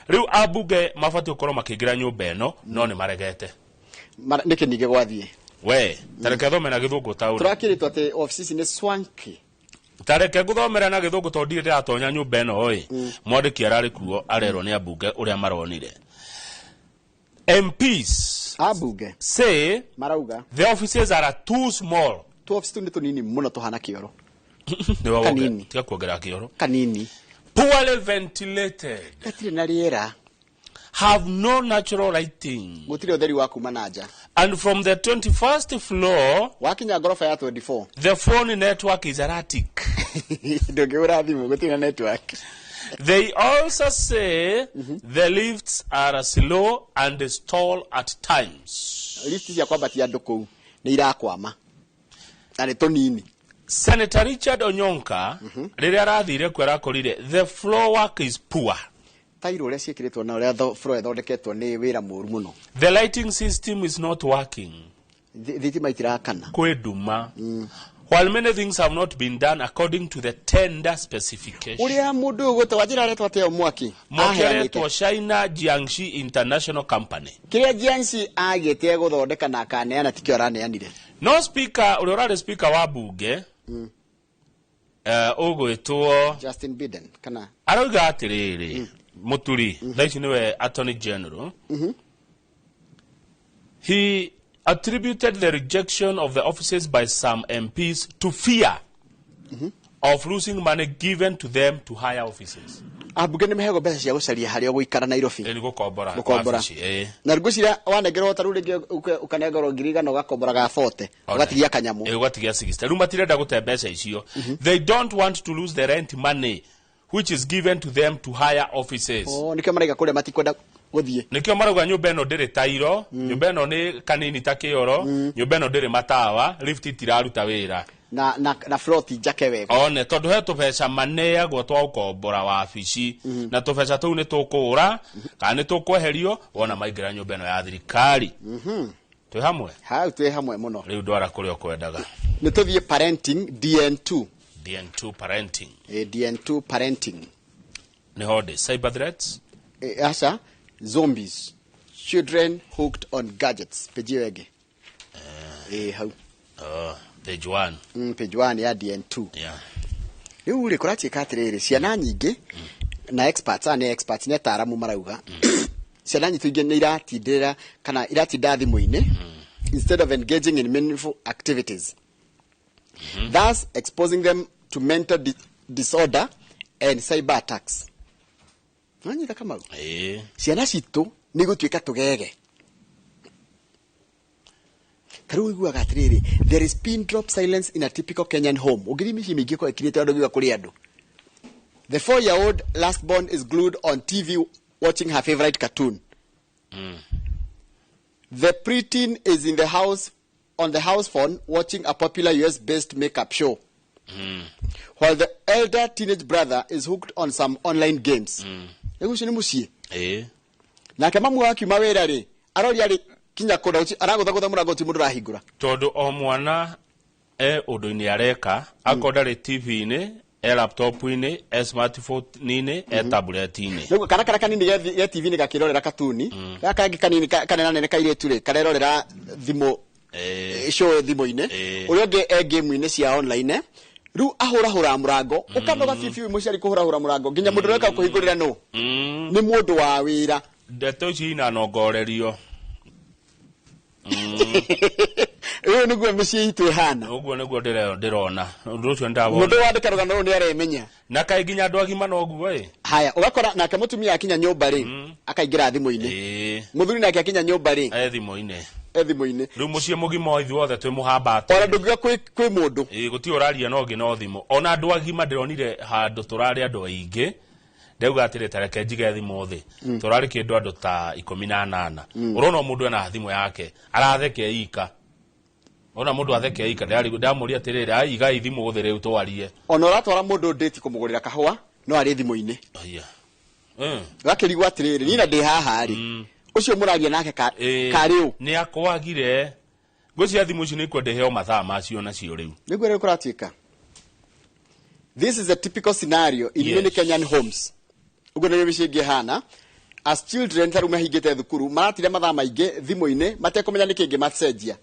Rĩu ambunge mabatiĩ gũkorwo makĩingĩra nyũmba ĩno, no nĩ maregete. Nĩkĩ ningĩ gwathiĩ? We tareke thome na gĩthũngũ taũni. Tũrakĩrĩtwo atĩ obici ici nĩ swanky. Tareke ngũthomera na gĩthũngũ tondũ ndirĩ ndĩratonya nyũmba ĩno ĩ. Mwandĩki ararĩ kuo, arerwo nĩ ambunge ũrĩa maronire. MPs ambunge say marauga the offices are too small. Tu office tu nĩ tũnini mũno, tũhana kĩoro. Nĩwe Kanini. Tiga kuongerera kĩoro. Kanini. Poorly ventilated. Gatirĩ na rĩera. Have no natural lighting. Gũtirĩ ũtheri wa kuma na nja. And from the 21st floor, wakinya ngoroba ya 24, the phone network is erratic. Ndũngĩhũra thimũ, gũtirĩ na network. They also say the lifts are slow and stall at times. Lift cia kwambatia andũ kũu nĩ irakwama na nĩ tũnini. Senator Richard Onyonka, rĩrĩa arathire kuo arakorire the floor work is poor. Tairo ũrĩa ciĩkĩrĩtwo na ũrĩa floor ĩthondeketwo nĩ wĩra mũru mũno. The lighting system is not working. Thitima itirakana. Kwĩ nduma. While many things have not been done according to the tender specification. Ũrĩa mũndũ ũyũ gwĩtwo wanjĩra aretwo atĩa mwaki? Mwaki Aheanĩte. aretwo China Jiangxi International Company. Kĩrĩa Jiangxi agĩte gũthondeka na akaneana tikĩo araneanire. No speaker ũrĩa ũrarĩ speaker wa bunge ũgwĩtwo Justin Biden kana arauga atĩrĩrĩ, mũturi thaa ici nĩwe attorney general. He attributed the rejection of the offices by some MPs to fear of losing money given to them to hire offices. Ambunge nĩ maheagwo mbeca cia gũcaria harĩa ũgũikara Nairobi. Ĩ, nĩ gũkombora. Gũkombora. Wabici, ĩ. Na ngwĩciria wanengerwo ta rĩu rĩngĩ ũkanengerwo 100,000 ũgakombora ga 40, ũgatigia kanyamũ. Ĩ, ũgatigia 60. Rĩu matirenda gũte mbeca icio. They don't want to lose the rent money which is given to them to hire offices. Oh, nĩkĩo maraiga kũrĩa matikwenda gũthiĩ. Nĩkĩo marauga nyũmba ĩno ndĩrĩ tairo, nyũmba ĩno nĩ kanini ta kĩoro, nyũmba ĩno ndĩrĩ matawa, lift itiraruta wĩra. Na floor ti njake wega. One tondũ he tũbeca maneagwo twa gũkombora wabici, na tũbeca tũu nĩ tũkũra kana nĩ tũkweherio wona maingĩra nyũmba ĩno ya thirikari. Twĩ hamwe. Hau twĩ hamwe mũno. Rĩu ndwara kũrĩa ũkwendaga. Nĩ tũthiĩ parenting DN2. DN2 parenting. DN2 parenting. Nĩ hondĩ cyber threats. Aca, zombies, children hooked on gadgets, page ĩyo ĩngĩ. Hau. Oh, page 1. Page 1 ya DN2. Rĩu rĩ kũratuĩka atĩrĩrĩ, ciana nyingĩ na experts, aya nĩ experts, nĩ ataaramu marauga ciana nyitũ ingĩ nĩ iratindĩrĩra kana iratinda thimũ-inĩ instead of engaging in meaningful activities, thus exposing them to mental disorder and cyber attacks. Nanyita Kamau? Ĩĩ. Ciana citũ nĩ igũtuĩka tũgege. Ta rĩu ũiguaga atĩrĩrĩ, there is pin drop silence in a typical Kenyan home. Ũngĩthiĩ mĩciĩ mĩingĩ ĩkoragwo ĩkirĩte andũ ngiuga kũrĩ andũ. The 4-year-old last born is glued on TV watching her favorite cartoon. The preteen is in the house on the house phone watching a popular US-based makeup show. While the elder teenage brother is hooked on some online games. Rĩu ũcio nĩ mũciĩ. Ĩĩ. Nake mamu akiuma wĩra rĩ, aroria rĩ kinya kũndũ aragũthagũtha mũrango ti mũndũ ũrahingũra. Tondũ o mwana e ũndũ-inĩ areka, akorwo ndarĩ TV-inĩ, e laptop-inĩ, e smartphone-inĩ, e tablet-inĩ. Rĩu kana kana kanini ge TV-inĩ gakĩrorera katuni, gaka kangĩ kanini kanenanene kairĩtu rĩ, karerorera thimũ, show thimũ-inĩ, ũrĩa ũngĩ e game-inĩ cia online. Rĩu ahũrahũra mũrango, ũkanoga biũ biũ mũciari kũhũrahũra mũrango nginya mũndũ ũreka kũhingũrĩra nũ? Nĩ mũndũ wa wĩra. Ndeto ici inanongorerio. Rĩu nĩguo mĩciĩ itũ ĩhana. Ũguo nĩguo ndĩrona. Ũndũ ũcio nĩndawona. Mũndũ wandĩka rũgano rũu nĩaremenya. Na kaĩ nginya andũ agima noguo ĩ? Haya, ũgakora nake mũtumia akinya nyũmba rĩ, akaingĩra thimũ-inĩ. Mũthuri nake akinya nyũmba rĩ, E thimũ-inĩ. E thimũ-inĩ. Rĩu mũciĩ mũgima ithuothe twĩ mũhamba. Ona ndũngiuga kwĩ mũndũ. Ĩĩ, gũtirĩ ũraria na ũngĩ no thimũ. Ona andũ agima ndĩronire handũ tũrarĩ andũ aingĩ. Ndauga atĩrĩ, ta reke njige thimũ thĩ. Tũrarĩ kĩndũ andũ ta 18. Ũrona mũndũ ena thimũ yake, aratheke ika. Ona mũndũ atheke ika, ndamũria atĩrĩrĩ, ai, igai thimũ thĩ rĩu twarie. Ona ũratwara mũndũ ndĩti kũmũgũrĩra kahũa, no arĩ thimũ-inĩ. Aya. Ũgakĩrigwo atĩrĩrĩ, niĩ na ndĩ haha rĩ, ũcio mũraria nake karĩ ũ? Nĩ akwagire. Ngwĩciria thimũ ici nĩ ikwenda iheo mathaa macio nacio rĩu. Nĩguo rĩu kũratuĩka. This is a typical scenario in many Kenyan homes. Ũguo nĩguo mĩciĩ ĩngĩ ĩhana. As children ta rĩu mahingĩte thukuru, maratira mathaa maingĩ thimũ-inĩ, matekũmenya nĩkĩ kĩngĩmacenjia.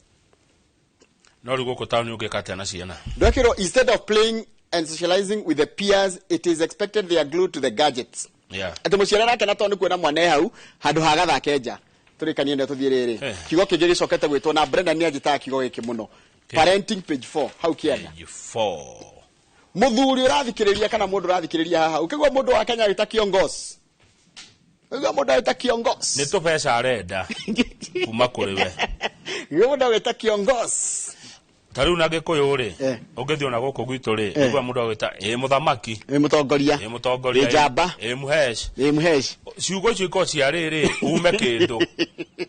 No rĩu gũkũ taũni ũngĩka atĩa na ciana? Ndwekĩrwo, instead of playing and socializing with the peers, it is expected they are glued to the gadgets. Atĩ mũciari arakena tondũ nĩ kuona mwana e hau, handũ ha gathake nja. Tũrĩkanie nĩ tũthiĩ rĩrĩ. Kiugo kĩngĩ gĩcokete gwĩtwo na Brenda nĩ anjĩtaga kiugo gĩkĩ mũno. Parenting page 4, hau kĩanda. Page 4. Mũthuri ũrathikĩrĩria kana mũndũ ũrathikĩrĩria haha, ũkĩgua mũndũ wa Kenya wĩta Kiongozi. Ũguo mũndũ agwĩta kiongozi. Nĩ tũbeca arenda kuma kũrĩ we. Ũguo mũndũ agwĩta kiongozi. Ta rĩu na gĩkũyũ rĩ, ũngĩthiĩ ona gũkũ gwitũ rĩ, nĩguo mũndũ agwĩta ĩ mũthamaki, Ĩ mũtongoria. Ĩ mũtongoria, Ĩ njamba. Ĩ mũhesh. Ĩ mũhesh. Ciugo icio ikoragwo cia rĩrĩ, ume kĩndũ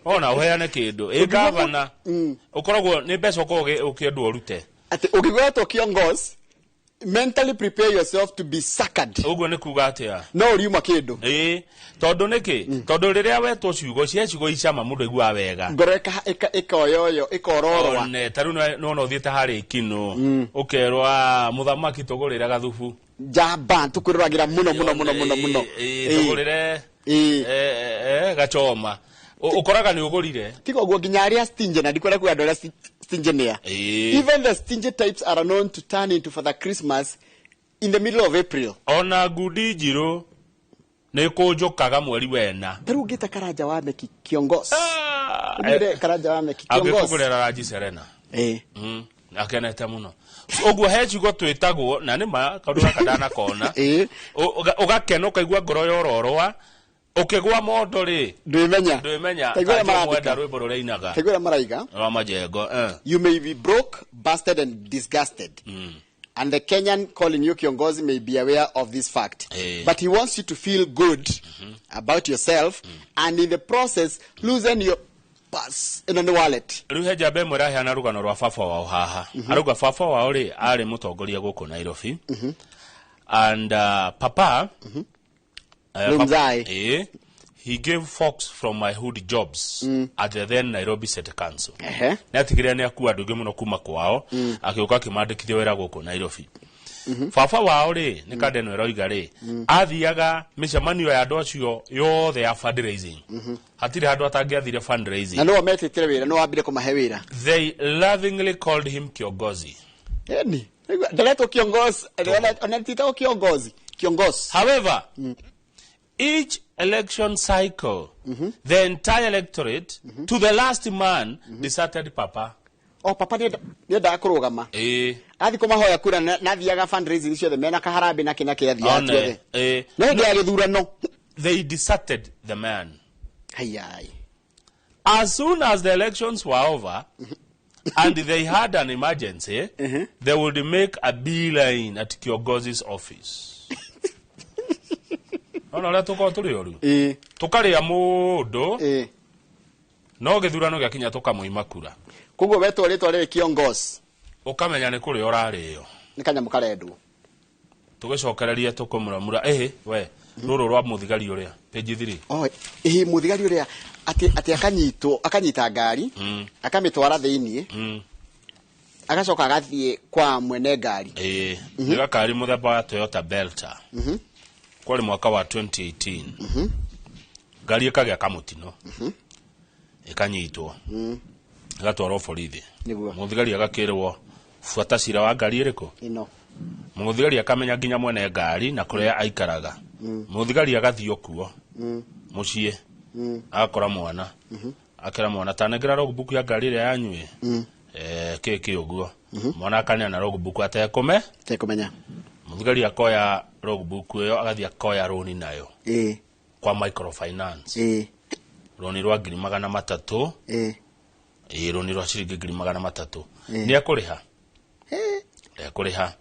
ona ũheane kĩndũ, ĩ gavana, ũkoragwo nĩ mbeca ũkoragwo ũkĩendwo ũrute. Atĩ ũngĩgwetwo kiongozi, mentally prepare yourself to be suckered. Ũguo nĩ kuga atĩa? No ũriuma kĩndũ. Ĩĩ, tondũ nĩkĩ? Tondũ rĩrĩa wetwo ciugo cia ciugo icama, mũndũ aiguaga wega. Ngoro ĩkoyoyo, ĩkororwa. One ta rĩu nĩwona ũthiĩte harĩa ikinũ, ũkerwo, "Ah, mũthamaki, tũgũrĩre gathubu." Njamba, tũkwĩroragĩra mũno mũno mũno mũno mũno. Ĩĩ, tũgũrĩre gachoma. Ũkoraga nĩ ũgũrire. Tiga ũguo, nginya arĩa stingy, na ndikwenda kuga andũ arĩa stingy nĩa. Even the stingy types are known to turn into Father Christmas in the middle of April. Ona ngundi njirũ nĩ kũnjũkaga mweri wena. Ta rĩu ũngĩta Karanja wa Meki kiongozi, ũmwĩre Karanja wa Meki kiongozi, angĩkũgũrĩra Ranji Serena. Akenete mũno. Ũguo he ciugo twĩtagwo na nĩ ma kaũndũ gaka ndanakona. Ũgakena, ũkaigua ngoro yororoa, ũkĩgwa mondo rĩ, ndwĩmenya. Ndwĩmenya. Ta igua ũrĩa Kanjũ marandĩka. mwenda rwĩmbo rũrĩa inaga. Ta igua ũrĩa maraiga. Rwa majengo. You may be broke, busted and disgusted, and the Kenyan calling you kiongozi may be aware of this fact, but he wants you to feel good about yourself and in the process loosen your purse, ĩno nĩ wallet. Rĩu he njamba ĩmwe ĩraheana rũgano rwa baba wao haha. Arauga baba wao rĩ, arĩ mũtongoria gũkũ Nairobi, and papa Rĩu mzai. He gave folks from my hood jobs at the then Nairobi City Council. Ehe. Nĩ atigĩrĩra nĩ akua andũ aingĩ mũno kuma kwao, agĩũka akĩmandĩkithia wĩra gũkũ Nairobi. Baba wao rĩ, nĩ kanda ĩno ĩroiga rĩ, athiaga mĩcemanio ya andũ acio yothe ya fundraising. Hatirĩ handũ atangĩathire fundraising. Na nĩwe metĩtire wĩra, nĩwe wambire kũmahe wĩra. They lovingly called him kiongozi. Eni ndaretwo kiongozi, ona titagwo kiongozi, kiongozi. However, each election cycle, the entire electorate, to the last man, deserted papa. O papa nĩendaga kũrũgama. Ĩĩ. Athi kũmahoya kura, na athiaga fundraising ciothe mena kaharambĩ na kĩna kĩ athiaga One, tuothe. No hĩndĩ ya gĩthurano, they deserted the man. Hayai. As soon as the elections were over and they had an emergency, they would make a beeline at Kiongozi's office. Ona ũrĩa tũkorwo tũrĩ oru, tũkarĩa mũndũ, no gĩthurano gĩakinya tũkamũima kura. Koguo wetwo rĩtwa rĩrĩ kiongozi, ũkamenya nĩ kũrĩa ũrarĩo. Nĩ kanyamũ karendwo. Tũgĩcokereria tũkũmũramura ĩhĩ we rũrũ rwa mũthigari ũrĩa page 3. Oh, ĩhĩ, mũthigari ũrĩa atĩ akanyitwo, akanyita ngari, akamĩtwara thĩiniĩ, agacoka agathiĩ kwa mwene ngari. Ĩĩ, nĩ gakari mũthemba wa Toyota Belta. Kwarĩ mwaka wa 2018. Ngari ĩkagĩa kamũtino, ĩkanyitwo, ĩgatwarwo borithi. Mũthigari agakĩrwo, "Buata cira wa ngari ĩrĩkũ?" Ĩno. Mũthigari akamenya nginya mwene ngari na kũrĩa aikaraga. Mũthigari agathiĩ o kuo mũciĩ, agakora mwana, akera mwana, "Tanengera logbook ya ngari ĩrĩa yanyuĩ." Kĩ kĩ ũguo, mwana akaneana logbook atekũme Tekũmenya. Mũthigari akoya logbook ĩyo, agathiĩ akoya rũni nayo kwa microfinance, rũni rwa 300,000. Ĩĩ, rũni rwa ciringi 300,000. Nĩ ekũrĩha, ndekũrĩha.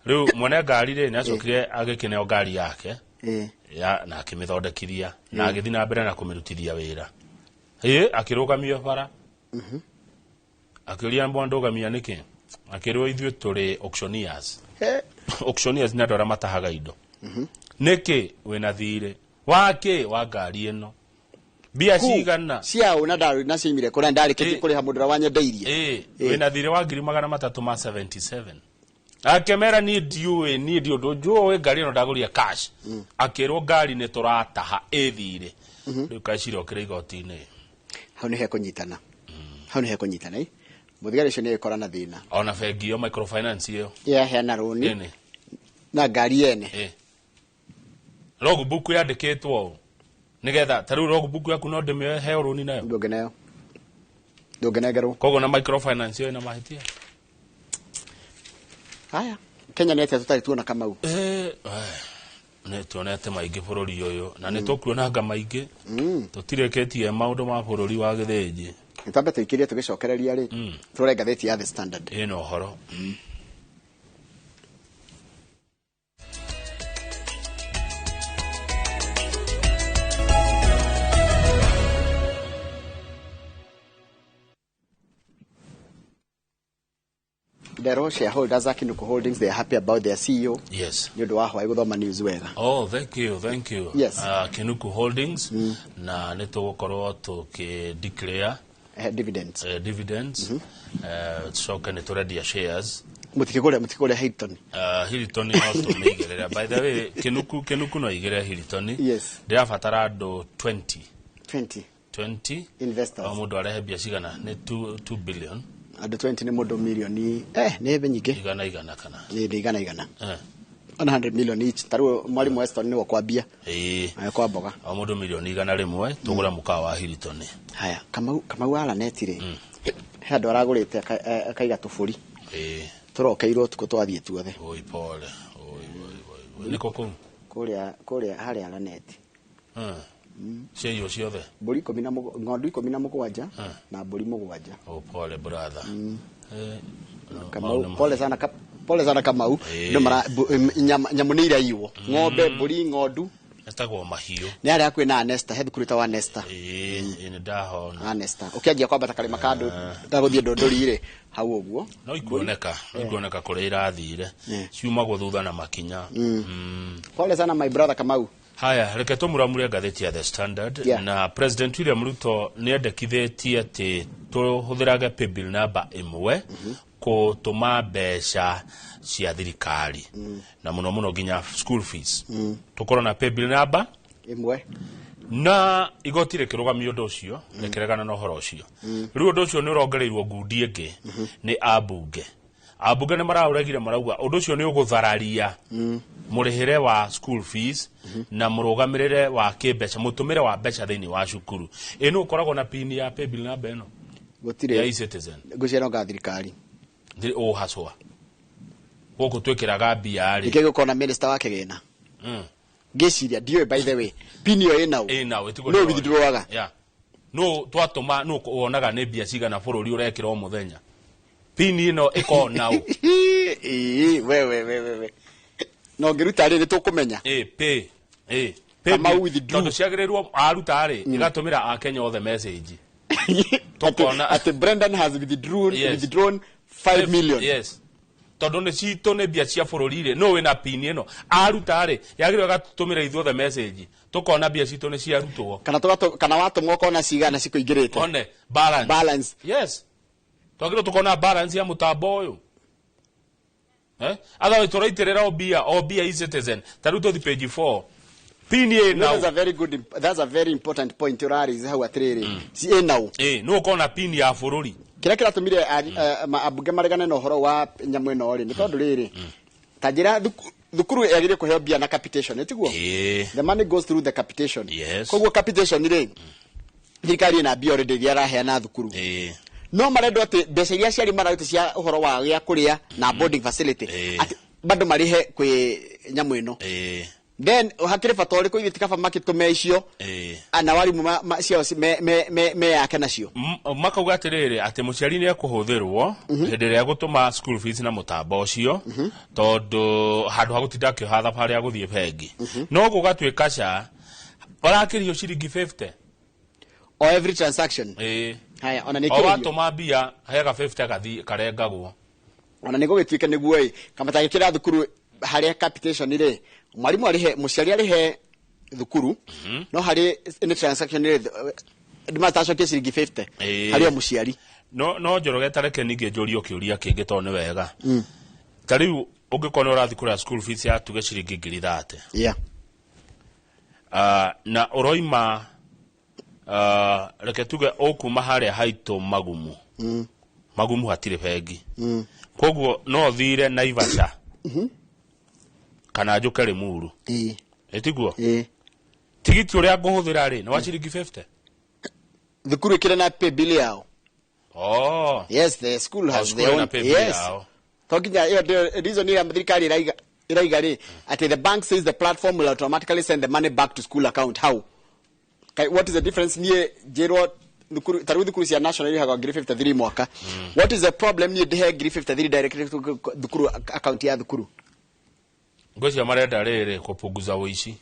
Rĩu mwene ngari rĩ, nĩ acokire agĩkĩneo ngari yake ya, na akĩmĩthondekithia na agĩthiĩ na mbere na kũmĩrutithia wĩra. Ĩ akĩrũgamio bara, akĩũria, "Mbwa ndũgamia nĩkĩ?" Akĩrwo, "Ithuĩ tũrĩ auctioneers." Auctioneers nĩ andũ arĩa matahaga indo. "Nĩkĩ wĩna thirĩ wakĩ wa ngari ĩno? Mbia cigana?" Ciaũ na ndarĩ na ciaimire kũrĩa ndarĩkĩtie kũrĩha mũndũ ũrĩa wanyendeirie? Ĩ, wĩna thirĩ wa 377,000. Akĩmera, "Niĩ ndiũĩ, niĩ ndi ũndũ njũĩ, ngari ĩno ndagũria cash." Akĩrwo, "Ngari nĩ tũrataha ĩ thirĩ." Rĩu kacira ũkĩrĩ igoti-inĩ. Hau nĩ hekũnyitana, hau nĩ hekũnyitana, ĩ. Mũthigari ũcio nĩ agĩkora na thĩna. Ona bengi ĩyo, microfinance ĩyo yaheana rũni ĩnĩ na ngari yene. Ĩ logbook yandĩkĩtwo ũũ nĩgetha ta rĩu logbook yaku no ndĩmĩoe heo rũni nayo? Ndũngĩneo, ndũngĩnengerwo. Koguo na microfinance ĩyo ĩna mahĩtia. Haya, Kenya nĩ atĩa tũtarĩ tuona Kamau? Eh, eh. Nĩ tuonete maingĩ bũrũri ũyũ na nĩ tũkuonanga maingĩ. Tũtirĩkĩtie maũndũ ma bũrũri wa gĩthĩnji. Nĩ twambe tũikĩrie tũgĩcokereria rĩ, tũrore ngathĩti ya The Standard. Ĩna ũhoro. The Royal shareholders a Kinuku Holdings, they are happy about their CEO. Yes. Nĩ ũndũ wa hwaĩ gũthoma news wega. Oh, thank you, thank you. Yes. Kinuku Holdings na nĩ tũgũkorwo tũkĩ declare dividends. Dividends. Tucoke nĩ tũrendia shares. Mũtikĩgũre Hilton. Hilton no tũmĩigĩrĩre. By the way, Kinuku no igĩre Hilton. Yes. Ndĩrabatara andũ 20. 20. 20 investors. O mũndũ arehe mbia cigana? Nĩ 2 billion. Andũ 20 nĩ mũndũ mirioni nĩ nyingĩ. Igana igana kana? Nĩ igana igana. 100 million each. Tarĩu Mwalimu Weston nĩwe kwambia. Ĩĩ. Kwa mboga. O mũndũ mirioni 100 tũgũre mũkawa wa Hilton. Haya, Kamau wa Laneti rĩ. He andũ aragũrĩte akaiga tũbũri. Ĩĩ. Tũrokeirwo ũtukũ twathiĩ tuothe. Oi pole. Oi oi oi. Nĩkũ kũu? Kũrĩa harĩa Laneti. Ciaiywo ciothe. Mbũri 10 ng'ondu 17 na mbũri 7. Oh, pole brother. Kamau, pole sana pole sana Kamau. Ndio mara nyamũ nĩ iraiywo. Ng'ombe, mbũri, ng'ondu. Etagwo mahiũ. Nĩ harĩa hakuhĩ na Anesta, he thukuru ĩtagwo Anesta. Ĩĩ, nĩ ndahona. Anesta. Ũkĩanjia kwambata karĩma ka andũ gagũthiĩ Ndũndũri rĩ, hau ũguo. No ikuoneka, no ikuoneka kũrĩa irathire. Ciumagwo thutha na makinya. Pole sana my brother Kamau. Haya, reke tũmuramure ngathĩti ya The Standard. Na President William Ruto nĩ endekithĩtie atĩ tũhũthĩrage paybill number ĩmwe kũtũma mbeca cia thirikari na mũno mũno nginya school fees. Tũkorwo na paybill number ĩmwe na igoti rĩkĩrũgamia ũndũ ũcio, rĩkĩregana na ũhoro ũcio. Rĩu ũndũ ũcio nĩ ũrongereirwo ngundi ĩngĩ nĩ ambunge. Ambunge nĩ maraũregire, marauga ũndũ ũcio nĩ ũgũthararia mũrĩhĩre wa school fees na mũrũgamĩrĩre wa kĩmbeca, mũtũmĩre wa mbeca thĩinĩ wa cukuru. Ĩ nũ ũkoragwo na pin ya paybill number ĩno? Gũtirĩ. Ya eCitizen. Ngwĩciria no nga thirikari. Ũhacwa. Gũkũ twĩkĩraga mbia rĩ. Nĩkĩo gũkorwo na minister wa kĩgĩna. Ngĩciria ndiũĩ, by the way, pin ĩyo ĩna ũ? Ĩna ũ, ĩtigwo Nũ nĩ withdrawaga? Yeah. Nũ twatũma, nũ wonaga nĩ mbia cigana bũrũri ũrekĩra o mũthenya. Pin ĩno ĩkoragwo na ũ? Ĩĩ, we we we we we. No ngĩruta rĩ, nĩ tũkũmenya. Ĩ, pay. Ĩ, pay Kamau bill. withdrew. Tondũ ciagĩrĩirwo aruta rĩ, igatũmĩra Akenya othe message. Tũkona Atĩ Brendan has withdrawn, Yes. withdrawn 5 million. Yes. Tondũ nĩ citũ nĩ mbia cia bũrũri rĩ, nũ wĩna pin ĩno? Aruta rĩ, yagĩrĩirwo ĩgatũmĩra ithuothe message. Tũkona mbia citũ nĩ ciarutwo. Kana kana watũmwo ũkona cigana cikũingĩrĩte. One, balance. Balance. Yes. Twagĩrĩirwo tũkona balance ya mũtambo ũyũ. Otherwise tũraitĩrĩra o mbia eCitizen. Ta rĩu tũthiĩ page 4. Pin ĩ No, na that's ũ? a very good that's a very important point ũrarize hau atĩrĩrĩ. Ci ĩ na ũ? Ĩ, nũ ũkona pin ya bũrũri? Kĩrĩa kĩratũmire ambunge maregane na ũhoro wa nyamũ ĩno rĩ, nĩ tondũ rĩrĩ, ta njĩra thukuru yagĩrĩire kũheo mbia na capitation, ĩ tiguo? The money goes through the capitation. Yes. Koguo capitation rĩ, thirikari ĩna mbia already iria ĩraheana thukuru. No marendwo atĩ mbeca iria aciari mararuta cia ũhoro wa gĩa kũrĩa na boarding facility, atĩ bado marĩhe kwĩ nyamũ ĩno. Then hakĩrĩ bata ũrĩkũ ithuĩ tikaba makĩtũme icio, na warimũ ciao meyake nacio? Makauga atĩrĩrĩ, atĩ mũciari nĩ ekũhũthĩrwo hĩndĩ ĩrĩa egũtũma school fees na mũtambo ũcio, tondũ handũ ha gũtinda akĩoha thabarĩ ya gũthiĩ bengi. No gũgatuĩka ca ũrakĩrio ciringi 50 O every transaction. Haya, ona nĩ O kĩrĩrio. watũma mbia hega 50 gathiĩ karengagwo. Ona nĩ gũgĩtuĩka nĩguo ĩ, kamatagĩkĩra thukuru harĩa capitation rĩ, mwarimu arĩhe, mũciari arĩhe thukuru, no harĩ any transaction rĩ, ndĩmatacokie ciringi 50 harĩ o mũciari. No Njoroge, ta reke ningĩ njũrie kĩũria kĩngĩ tondũ nĩ wega. Ta rĩu ũngĩkorwo nĩ ũrathiĩ kũrĩa school fees ya tuge ciringi ngiri 30. Na ũroima, reke tuge ũkuma harĩa haitũ Magumu. Magumu hatirĩ bengi. Koguo no thire Naivasha. Kana njũke Limuru. Ĩtiguo? Tigiti ũrĩa ngũhũthĩra rĩ, nĩ wa ciringi 50. Thukuru ĩkĩrĩ na pay bill yao. Oh. Yes, the school Oh, has school their ĩna own. pay bill Yes. yao. To nginya ĩyo ndio reason ĩrĩa thirikari ĩraiga Ĩraiga rĩ atĩ the bank says the platform will automatically send the money back to school account. How? Kai, what is the difference? Niĩ njĩrwo thukuru, ta rĩu thukuru cia national irĩhagwo ngiri 53 mwaka. What is the problem niĩ ndĩhe ngiri 53 directly to thukuru, account ya thukuru? Ngwĩciria marenda rĩrĩ kũpunguza ũici.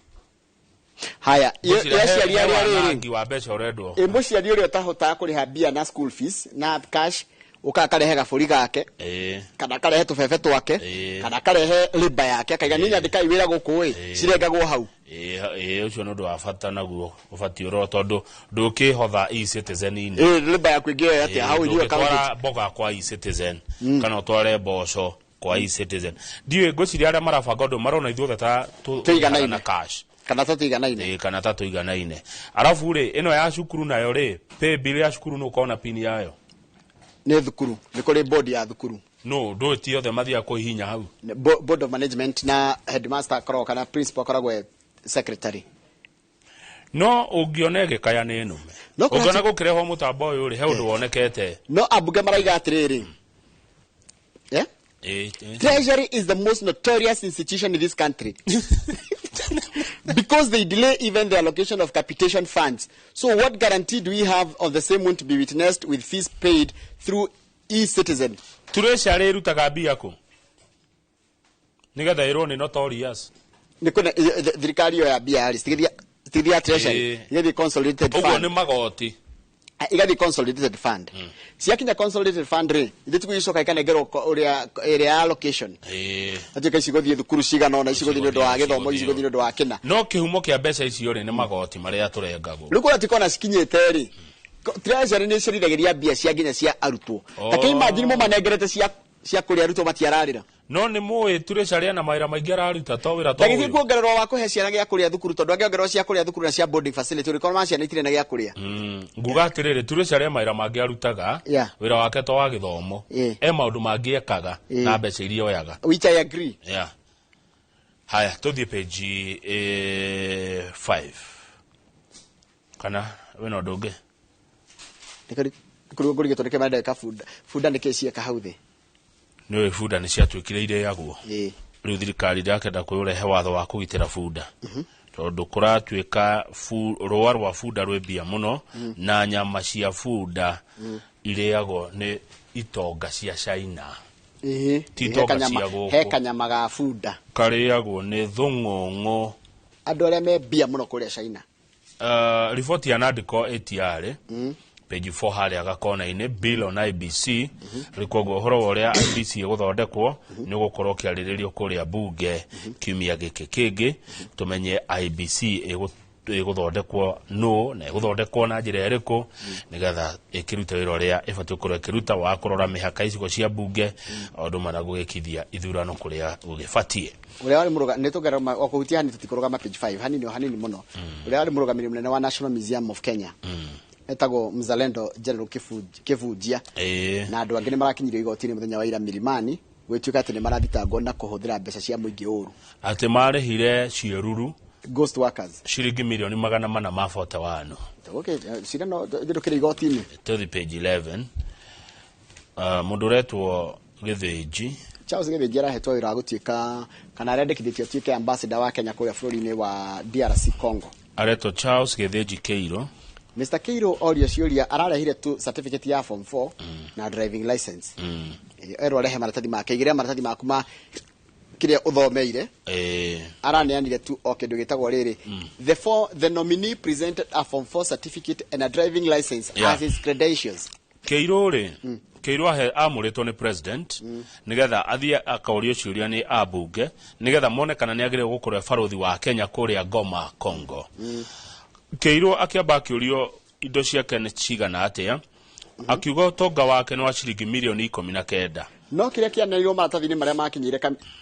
Haya, Ngwĩciria aciari he arĩa rĩrĩ wanangi wa mbeca ũrendwo. Ĩ mũciari ũrĩa ũtahotaga kũrĩha mbia na school fees na cash, ũka akarehe gabũri gake kana akarehe tũbebe twake kana akarehe rĩmba yake, akaiga niĩ nyandĩkai wĩra gũkũ ĩ cirengagwo hau. Ĩĩ, ũcio nĩ ũndũ wa bata naguo ũbatiĩ ũrorwo tondũ ndũkĩhotha e-citizen-inĩ. Ĩ rĩmba yaku ĩngĩoya atĩa? How will you account it? Ndũngĩtwara mboga kwa e-citizen kana ũtware mboco kwa e-citizen. Ndiũĩ, ngwĩciria arĩa marabanga ũndũ marona ithuothe ta Tũiganaine. na cash kana ta tũiganaine. Ĩĩ, kana ta tũiganaine. Arabu rĩ, ĩno ya cukuru nayo rĩ, pay bill ya cukuru nĩ ũkorwo na pin yayo? Nĩ thukuru, nĩ kũrĩ board ya thukuru. No ndũĩ ti othe mathiaga kũhihinya hau. Nĩ board of management na headmaster akoragwo kana principal akoragwo e secretary. No ũngĩona ĩgĩkaya nĩ nũme. No kũrati- Ũngĩona gũkĩrehwo mũtambo ũyũ rĩ, he ũndũ wonekete. No ambunge maraiga atĩrĩrĩ, eh? Ĩĩ, ĩĩ. Treasury is the most notorious institution in this country because they delay even the allocation of capitation funds. So what guarantee do we have of the same won't be witnessed with fees paid through e-citizen? Treasury ĩrutaga mbia kũ nĩgetha ĩrwo nĩ notorious? Nĩ kwĩna thirikari ĩyo ya mbia rĩ, citigithia treasury, igathiĩ consolidated Ũguo fund. nĩ magoti. Igathiĩ consolidated fund. Ciakinya consolidated fund rĩ, ithuĩ tiguicoka ikanengerwo ũrĩa ĩrĩa ya allocation. Atuĩka ici gũthiĩ thukuru cigana ũna, ici gũthiĩ nĩ ũndũ wa gĩthomo, ici gũthiĩ nĩ ũndũ wa kĩna. No kĩhumo kĩa mbeca icio rĩ, nĩ magoti marĩa tũrengagwo. Rĩu kũrĩa tikona cikinyĩte rĩ, treasury nĩ ĩcerithagĩria mbia cia nginya cia arutwo. Ta kĩ imagine mũmanengerete cia kũrĩa arutwo matiararĩra. No nĩ mũĩ treasury ena mawĩra maingĩ araruta to wĩra to Na gĩthiĩ ũyũ. kuongererwo wa kũhe ciana gĩa kũrĩa thukuru, tondũ angĩongererwo cia kũrĩa thukuru na cia boarding facility, ũrĩkorwo ma ciana itirĩ na gĩa kũrĩa. Nguga atĩrĩrĩ, treasury e mawĩra mangĩ arutaga. Wĩra wake to wa gĩthomo. E maũndũ mangĩ ekaga na mbeca iria oyaga. Which I agree. Yeah. Haya, tũthiĩ page 5. Kana wĩna ũndũ ũngĩ? Nĩ kũrĩ ngũrigĩtwo nĩkĩo marendeka bunda. Bunda nĩkĩĩ cieka hau thĩ? Nĩ ũĩ bunda nĩ ciatuĩkire irĩagwo. Rĩu thirikari ndĩrakenda kũrehe watho wa kũgitĩra bunda. Tondũ kũratuĩka rũa rwa bunda rwĩ mbia mũno, na nyama cia bunda irĩagwo nĩ itonga cia China. Ti itonga cia gũkũ. He kanyama ga bunda. Karĩagwo nĩ thũng'ũng'ũ. Andũ arĩa me mbia mũno kũrĩa China. Riboti ya Nandiko ATR, page 4 harĩa gakona-inĩ, bill on IBC. Rĩu koguo ũhoro wa ũrĩa IBC ĩgũthondekwo nĩ ũgũkorwo ũkĩarĩrĩrio kũrĩa bunge kiumia gĩkĩ kĩngĩ, tũmenye IBC ĩgũthondekwo nũ na ĩgũthondekwo na njĩra ĩrĩkũ nĩgetha ĩkĩrute wĩra ũrĩa ĩbatiĩ gũkorwo ĩkĩruta wa kũrora mĩhaka icigo cia bunge o ũndũ ũmwe na gũgĩkithia ithurano kũrĩa gũgĩbatiĩ. Ũrĩa warĩ mũrũga-, nĩ tũngeroma, o kũhutia hanini, tũtikũrũgama page 5, hanini o hanini mũno. Ũrĩa warĩ mũrũgamĩrĩri mũnene wa National Museum of Kenya etagwo Mzalendo General Kibunjia. Na andũ angĩ nĩ marakinyirio igoti-inĩ mũthenya wa ira Milimani, gwĩtuĩka atĩ nĩ marathitangwo na kũhũthĩra mbeca cia mũingĩ ũru. Atĩ marĩhire ciĩruru ghost workers ciringi mirioni magana mana ma 41. Okay, cira no ndũkĩrĩ igoti-inĩ. Tũthi page 11. Mũndũ ũretwo Gĩthĩnji. Charles Gĩthĩnji arahetwo wĩra wa gũtuĩka kana arendekithĩtio atuĩke ambassador wa Kenya kũrĩa bũrũri-inĩ wa DRC Congo. Aretwo Charles Gĩthĩnji Kĩirũ. Mr. Kĩirũ orio ciũria, ararehire tu certificate ya form 4 na driving license. Erwo arehe maratathi make, igĩrĩra maratathi maku ma kĩrĩa ũthomeire. Araneanire tu o kĩndũ gĩtagwo rĩrĩ. The nominee presented a form 4 certificate and a driving license as his credentials. Kĩirũ rĩ, Kĩirũ amũrĩtwo nĩ president nĩgetha athiĩ akaũrio ciũria nĩ ambunge nĩgetha mone kana nĩ agĩrĩirwo gũkorwo e barothi wa Kenya kũrĩa Goma, Congo. Kĩirũ akĩamba akĩũrio indo ciake nĩ cigana atĩa, akiuga ũtonga wake nĩ wa ciringi mirioni ikũmi na kenda. No kĩrĩa kĩaneanirwo maratathi-inĩ marĩa makinyĩire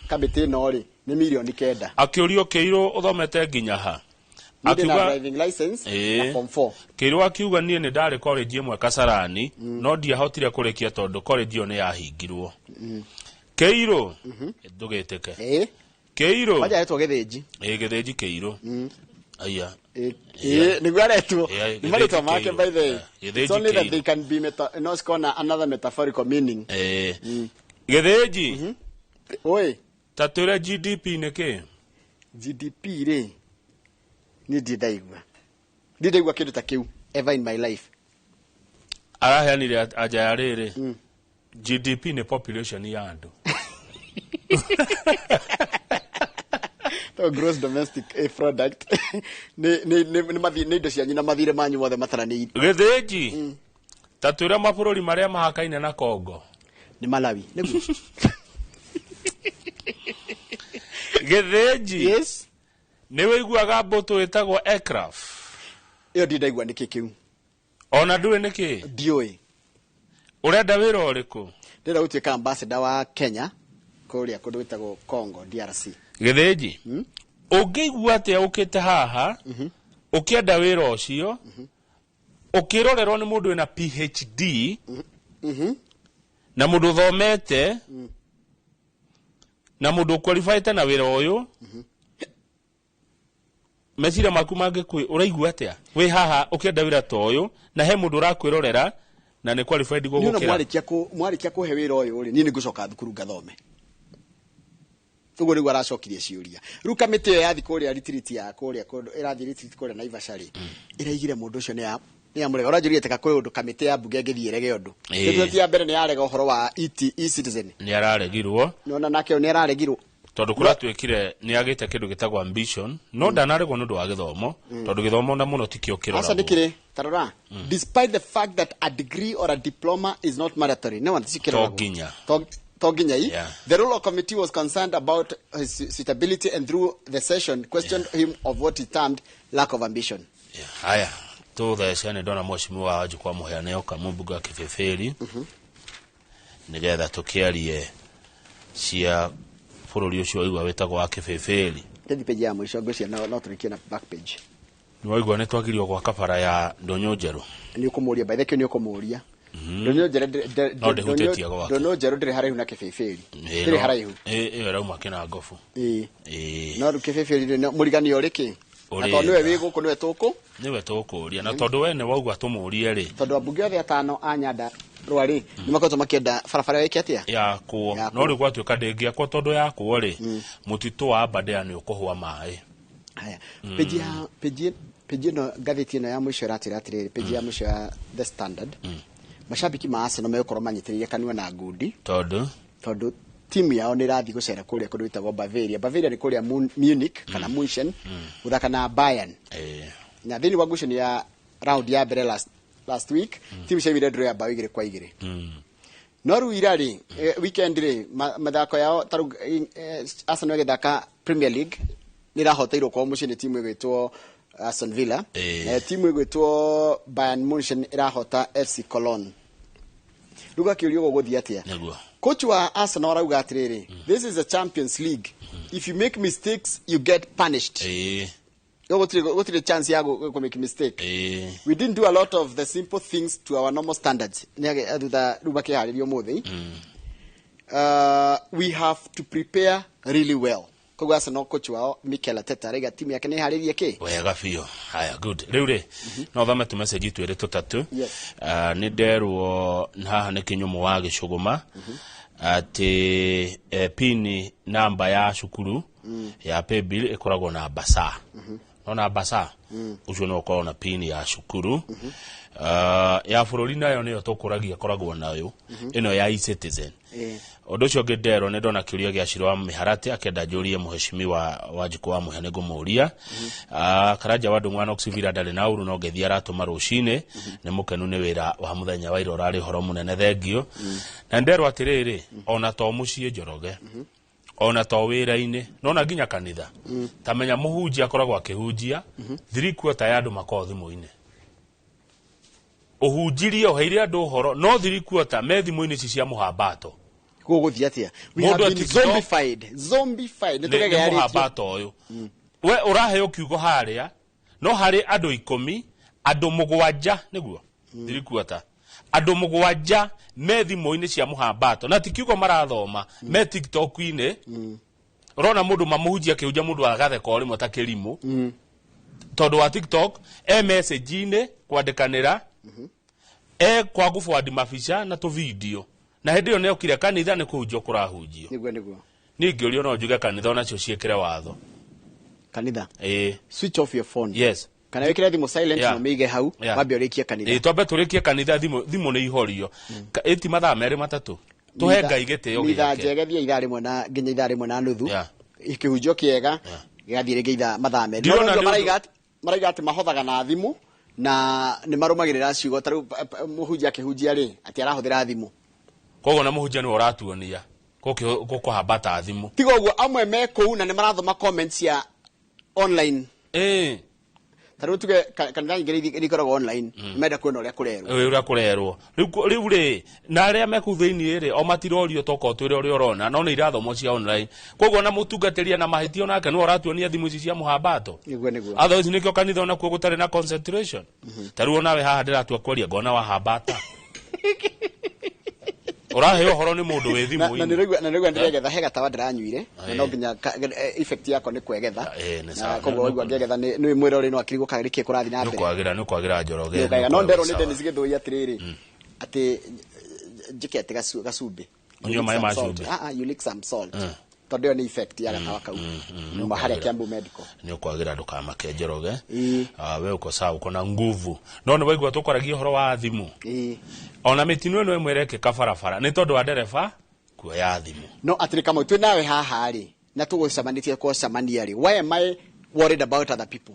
kamĩtĩ ĩno rĩ, nĩ mirioni kenda. Akĩũrio Kĩirũ ũthomete nginya ha? Niĩ ndĩ na Akiuga driving license na form 4. Kĩirũ akiuga niĩ nĩ ndarĩ college ĩmwe Kasarani, no ndiahotire kũrĩkia tondũ college ĩyo nĩ yahingirwo. Kĩirũ, ndũgĩtĩke. Kĩirũ. Kwanja aretwo Gĩthĩnji. Gĩthĩnji Kĩirũ. Aya. Nĩguo aretwo. Ĩĩ, Nĩ marĩtwa Gĩthĩnji make, Kĩirũ. by the way. Gĩthĩnji It's only that Kĩirũ. they can be no sikona another metaphorical meaning. Gĩthĩnji. Oi. Ta twĩre GDP nĩ kĩ? GDP rĩ, niĩ ndirĩ ndaigua, ndirĩ ndaigua kĩndũ ta kĩu ever in my life. Araheanire anja ya rĩrĩ, GDP nĩ population ya andũ. To gross domestic product nĩ indo cianyu na mathirĩ manyu mothe mataranĩirio. Gĩthĩnji, ta twĩre mabũrũri marĩa mahakaine na Congo. Nĩ Malawi nĩguo. Gĩthĩnji. Yes. Nĩ wĩiguaga mbũtũ ĩtagwo aircraft? Ĩyo ndirĩ ndaigua nĩkĩ kĩu. Ona ndũĩ nĩkĩ? Ndiũĩ. Ũrenda wĩra ũrĩkũ? Ndĩrenda gũtuĩka ambassador wa Kenya kũrĩa kũndũ gwĩtagwo Congo DRC. Gĩthĩnji, ũngĩigua atĩa ũkĩte haha ũkĩenda wĩra ũcio, ũkĩrorerwo nĩ mũndũ wĩna PhD na mũndũ ũthomete na mũndũ ũqualifyĩte na wĩra ũyũ, meciria maku mangĩkwĩ ũraigua atĩa wĩ haha ũkĩenda wĩra ta ũyũ na he mũndũ ũrakwĩrorera na nĩ qualified Niĩ ona gũgũkĩra? Mwarĩkia kũhe wĩra ũyũ rĩ, niĩ nĩ ngũcoka thukuru ngathome. Ũguo nĩguo aracokirie ciũria. Rĩu kamĩtĩ ĩyo yathi kũrĩa retreat ya kũrĩa kũndũ ĩrathiĩ retreat kũrĩa Naivasha rĩ, ĩraigire mũndũ ũcio nĩ yamũrega. Ũranjũria atĩ kwĩ ũndũ kamĩtĩ ya mbunge ĩngĩthiĩ ĩrege ũndũ. Retreat ya mbere nĩ yarega ũhoro wa e-citizen. Nĩ araregirwo. Nĩwona nake ũyũ nĩ araregirwo. Tondũ kũratuĩkire nĩ agĩte kĩndũ gĩtagwo ambition, no ndanaregwo nĩ ũndũ wa gĩthomo, tondũ gĩthomo na mũno tikĩo Aca kĩroragwo. nĩkĩrĩ tarora, despite the fact that a degree or a diploma is not mandatory, no one To kĩroragwo. nginya. To nginya i. The role of committee was concerned about his suitability and through the session questioned him of what he termed lack of ambition. Haya, tũthece nĩ ndona mheshimiwa Wanjikwa Mũhĩa nĩ oka mũmbunge wa Kĩbĩbĩri, nĩgetha tũkĩarie cia bũrũri ũcio waigua wĩtagwo wa Kĩbĩbĩri. Tũthiĩ page ya mũico, ngwĩciria no tũrĩkie na back page. Nĩ waigua nĩ twagirio gwaka bara ya Ndũnyũ Njerũ? Nĩ ũkũmũria, by the way, nĩ ũkũmũria. Ndũnyũ Njerũ No ndĩhutĩtie gwake. Ndũnyũ Njerũ ndĩrĩ haraihu na Kĩbĩbĩri. Ndĩrĩ haraihu. Ĩyo ĩrauma Kĩnangobu. Ĩĩ. No rĩu Kĩbĩbĩri rĩ, mũriganio ũrĩ kĩ? Na Ũrĩ tondũ nĩwe wĩ gũkũ nĩwe tũkũ. Nĩwe tũkũria, na tondũ we nĩ waugua tũmũrie rĩ. Tondũ ambunge othe atano a Nyandarũa rĩ, nĩ makoretwo makĩenda barabara ĩke atĩa? Yakwo. Yakwo. No rĩu gwatuĩka ndĩngĩakwo tondũ yakwo rĩ, mũtitũ wa Aberdare nĩ ũkũhũa maĩ. Haya. Page ya page page ĩno, ngathĩti ĩno ya mũico ĩratwĩra atĩrĩrĩ, page ya mũico ya The Standard. Mashabiki ma Arsenal megũkorwo manyitĩrĩire kanua na ngundi. Tondũ? Tondũ timu yao nĩ ĩrathiĩ gũcera kũrĩa kũndũ gwĩtagwo Bavaria. Bavaria nĩ kũrĩa Munich kana Munchen, gũthaka na Bayern. Na thĩinĩ wa ngucanio ya round ya mbere last week, timu ciaumire draw ya bao 2-2. No rĩu ira rĩ, weekend rĩ, mathako yao ta rĩu, Arsenal ĩgĩthaka Premier League nĩ ĩrahoteirwo kwao mũciĩ nĩ timu ĩgwĩtwo Aston Villa. Na timu ĩgwĩtwo Bayern Munchen ĩrahota FC Cologne. Rĩu gakĩũrio gũgũthiĩ atĩa? Nĩguo. Coach wa Arsenal arauga atĩrĩrĩ, this is a Champions League. If you make mistakes, you get punished. Gũtirĩ chance ya gũ make mistake. We didn't do a lot of the simple things to our normal standards. Nĩ thutha rĩu makĩharĩrio ũmũthĩ. We have to prepare really well. Koguo Arsenal coach wao Mikel Arteta arauga timu yake nĩ ĩharĩrie kĩ? Wega biũ. Haya, good. Rĩu rĩ, no thome tu message twĩrĩ tũtatũ. Yes. Nĩ nderwo haha nĩ kĩnyũmũ wa gĩcũgũma atĩ pin namba ya cukuru ya paybill ĩkoragwo na basa. No basa ũcio no ũkorwo na pin ya cukuru. Ya bũrũri nayo nĩyo tũkũragia ĩkoragwo nayo, ĩno ya eCitizen. Ũndũ ũcio ũngĩ nderwo nĩ ndona kĩũria gĩa Ciro wa Mĩharatĩ akĩenda njũrie mũheshimiwa Wanjikũ wa Mũhĩa, nĩ ngũmũria. Karanja wa Ndung'u wa Knoxville ndarĩ na ũru no ngeithi aratũma rũcinĩ, nĩ mũkenu nĩ wĩra wa mũthenya wa ira ũrarĩ ũhoro mũnene, thengio. Na nderwo atĩrĩrĩ, ona to mũciĩ Njoroge, ona to wĩra-inĩ, nona nginya kanitha, ta menya mũhunjia akoragwo akĩhunjia 3/4 ya andũ makoragwo thimũ-inĩ. Ũhunjirie ũheire andũ ũhoro, no 3/4 me thimũ-inĩ ici cia mũhambato. Gũgũthiĩ atĩa? We Mũndũ have been ati TikTok. zombified. Zombified. Nĩ Nĩ tũgegearĩtio. mũhambato ũyũ. We ũraheo kiugo harĩa, no harĩ andũ 10, andũ 7 nĩguo 3/4, andũ 7 me thimũ-inĩ cia mũhambato, na ti kiugo marathoma, me TikTok-inĩ. Ũrona mũndũ mamũhunjia akĩhunjia, mũndũ agatheka o rĩmwe ta kĩrimũ. Tondũ wa TikTok, e message-inĩ kwandĩkanĩra, e kwa gũbwandi mabica na tũvideo, na hĩndĩ ĩyo nĩokire kanitha nĩ kũhunjio kũrahunjio. Nĩguo, nĩguo. Niĩ ingĩũrio no njuge kanitha onacio ciĩkĩre watho. Kanitha? Ĩĩ. Switch off your phone. Yes. Kana wĩkĩre thimũ silent Yeah. na ũmĩige hau. Yeah. Wambe ũrĩkie kanitha. Ĩĩ, twambe tũrĩkie kanitha, thimũ nĩ ihorio. Ĩti mathaa 2 3, tũhe Ngai gĩtĩo Mitha gĩake. njegethia ithaa rĩmwe na nginya ithaa rĩmwe na nuthu. Yeah. Kĩhunjio kĩega gĩgathiĩ rĩngĩ ithaa mathaa 2. Ndirona No nĩ ũndũ- maraiga atĩ mahothaga na thimũ na nĩ marũmagĩrĩra ciugo. Ta rĩu mũhunjia akĩhunjia rĩ, atĩ arahũthĩra thimũ. Koguo na mũhunjia nĩwe ũratuonia gũkũhambata thimũ. Tiga ũguo amwe me kũu na nĩ marathoma comments cia online. Ta rĩu tuge kanitha nyingĩ nĩ ikoragwo online, menda kuona ũrĩa kũrerwo. Ĩ, ũrĩa kũrerwo rĩu rĩ, na arĩa me kũu thĩinĩ rĩ, o matirorio tokorwo twĩre ũrĩa ũrona, no nĩ irathomo cia online. Koguo na mũtungatĩri na mahĩtia onake nĩwe ũratuonia thimũ ici cia mũhambato. Nĩguo, nĩguo. Otherwise nĩkĩo kanitha onakuo gũtarĩ na concentration. Ta rĩu onawe haha ndĩratua kwaria ngona wahambata, ũraheo ũhoro nĩ mũndũ wĩ Na thimũ-inĩ. nĩraigua, na nĩraigua ndĩregetha, he gatawa ndĩranyuire na no nginya effect yakwa nĩ kwegetha. Nĩ Na sawa. koguo waigua ngĩegetha nĩ mwĩrore no akirigwo kana nĩkĩĩ kũrathiĩ na mbere. Nĩ kwagĩra, Njoroge. Nĩũkaiga. No Nĩ nderwo nĩ sawa. Dennis Gĩthũi atĩrĩrĩ, atĩ njĩke atĩ gacumbĩ. Ũnyue maĩ ma cumbĩ. Ah, ah, you lick some salt, tondũ ĩyo nĩ effect ya gatawa kau numa harĩa Kiambu Medical. Nĩ ũkwagĩra, ndũkamake Njoroge. Ah, we uko sawa, uko na nguvu. No nĩ waigua tũkwaragia ũhoro wa thimũ. Ona mĩtino ĩno ĩmwe ĩrekĩka barabara nĩ tondũ wa ndereba kuoya thimũ. No atĩrĩ, Kamau, twĩ nawe haha rĩ, na tũgũcemanĩtie kwacemania rĩ, why am I worried about other people?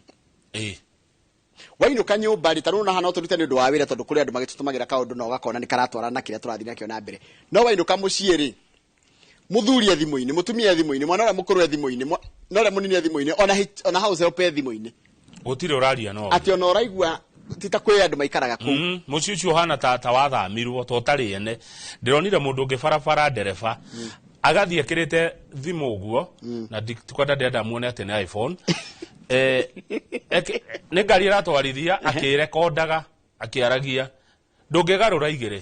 Wainũka nyũmba rĩ, ta rĩu haha no tũrute nĩ ũndũ wa wĩra, tondũ kũrĩ andũ magĩtũtũmagĩra kaũndũ na ũgakona nĩ karatwarana na kĩrĩa tũrathiĩ nakĩo na mbere. No wainũka mũciĩ rĩ, mũthuri e thimũ-inĩ, mũtumia e thimũ-inĩ, mwana ũrĩa mũkũrũ e thimũ-inĩ, na ũrĩa mũnini e thimũ-inĩ, ona house help e thimũ-inĩ. Gũtirĩ ũraria no Atĩ ona ũraigua ti ta kwĩ andũ maikaraga kũu. Mũciĩ ũcio ũhana ta wathamirwo, ta ũtarĩ ene. Ndĩronire mũndũ ũngĩ barabara, ndereba agathiĩ ekĩrĩte thimũ ũguo, na tikwenda ndĩrenda muone atĩ nĩ iPhone. Nĩ ngari ĩratwarithia akĩrekondaga akĩaragia, ndũngĩgarũra igĩrĩ,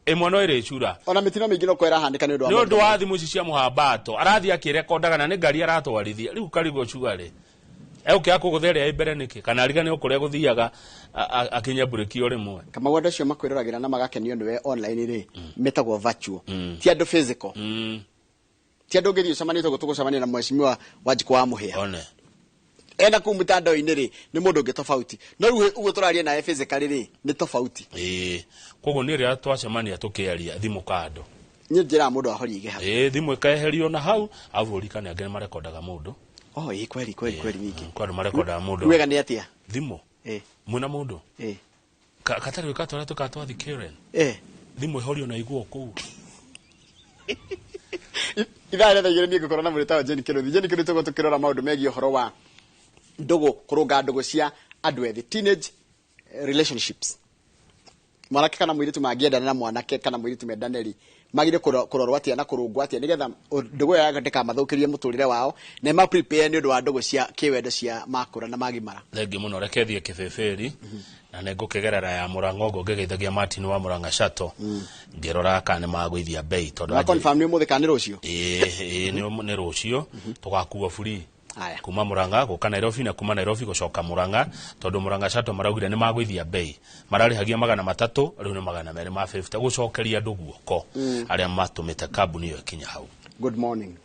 ĩmwe no ĩrĩcura. Ona mĩtino mĩingĩ no kwĩrahanĩka nĩ ũndũ wa Nĩ ũndũ maũndũ. Wa thimũ ici cia mũhambato, arathiĩ akĩrekondaga na nĩ ngari aratwarithia. Rĩu karigwo cuarĩ egũkĩaga kũgũtha ĩrĩa ĩ mbere nĩkĩ, kana ariganĩrwo kũrĩa gũthiaga akinye mburĩki o rĩmwe. Kamau, andũ acio makwĩroragĩra na magakenio nĩwe online rĩ, metagwo virtual, ti andũ physical. Ti andũ ũngĩthiĩ ũcemanie toguo tũgũcemania na mheshimiwa Wanjikũ wa Mũhĩa. One. Ena kũu mĩtandao-inĩ rĩ, nĩ mũndũ ũngĩ tofauti, no rĩu ũguo tũraria nawe physically rĩ, nĩ tofauti. Ĩĩ, koguo nĩ rĩrĩa twacemania tũkĩaria, thimũ kando. Niĩ njĩraga mũndũ ahorie ige hau. Ĩĩ, thimũ ĩkeherio na hau arabu ũririkane angĩ nĩ marekondaga mũndũ. Oh, ĩĩ, kweli kweli kweli, ningĩ. Kwa andũ marekondaga mũndũ. Wega nĩ atĩa? Thimũ mwĩna mũndũ katarĩ gwĩka tũrĩa tũkatwathi Karen. Thimũ ĩhorio na iguo kũu. Ithaa rĩa 2:00 niĩ ngũkorwo na mũrĩta wa Jane Kĩrũthi. Jane Kĩrũthi, tũgũkorwo tũkĩrora maũndũ megiĩ ũhoro wa ndũgũ, kũrũnga ndũgũ cia andũ ethĩ, teenage relationships. Mwanake kana mũirĩtu mangĩendana na mwanake kana mũirĩtu mendane rĩ, magire kũrorwo atĩa na kũrũngwo atĩa nĩgetha ndũgũ ĩyo yao ndĩkamathũkĩrie mũtũrĩre wao na ĩma prepare nĩ ũndũ wa ndũgũ cia kĩwendo cia makũra na magimara. Thengi mũno, reke thiĩ kĩbĩbĩri na nĩ ngũkĩgerera ya Mũrang'a ũguo ngĩgeithagia Martin wa Mũrang'a Shuttle, ngĩrora kana nĩ magũithia bei tondũ Na confirm nĩ ũmũthĩ kana nĩ rũciũ? Ĩĩ, nĩ rũciũ tũgakuo free Aya. kuma Murang'a gũka Nairobi na kuma Nairobi gũcoka Murang'a, tondũ Murang'a Shuttle maraugire nĩ magũithia bei. Mararĩhagia 300, rĩu nĩ 250, gũcokeria andũ guoko arĩa matũmĩte kambuni ĩyo ĩkinye hau. Good morning.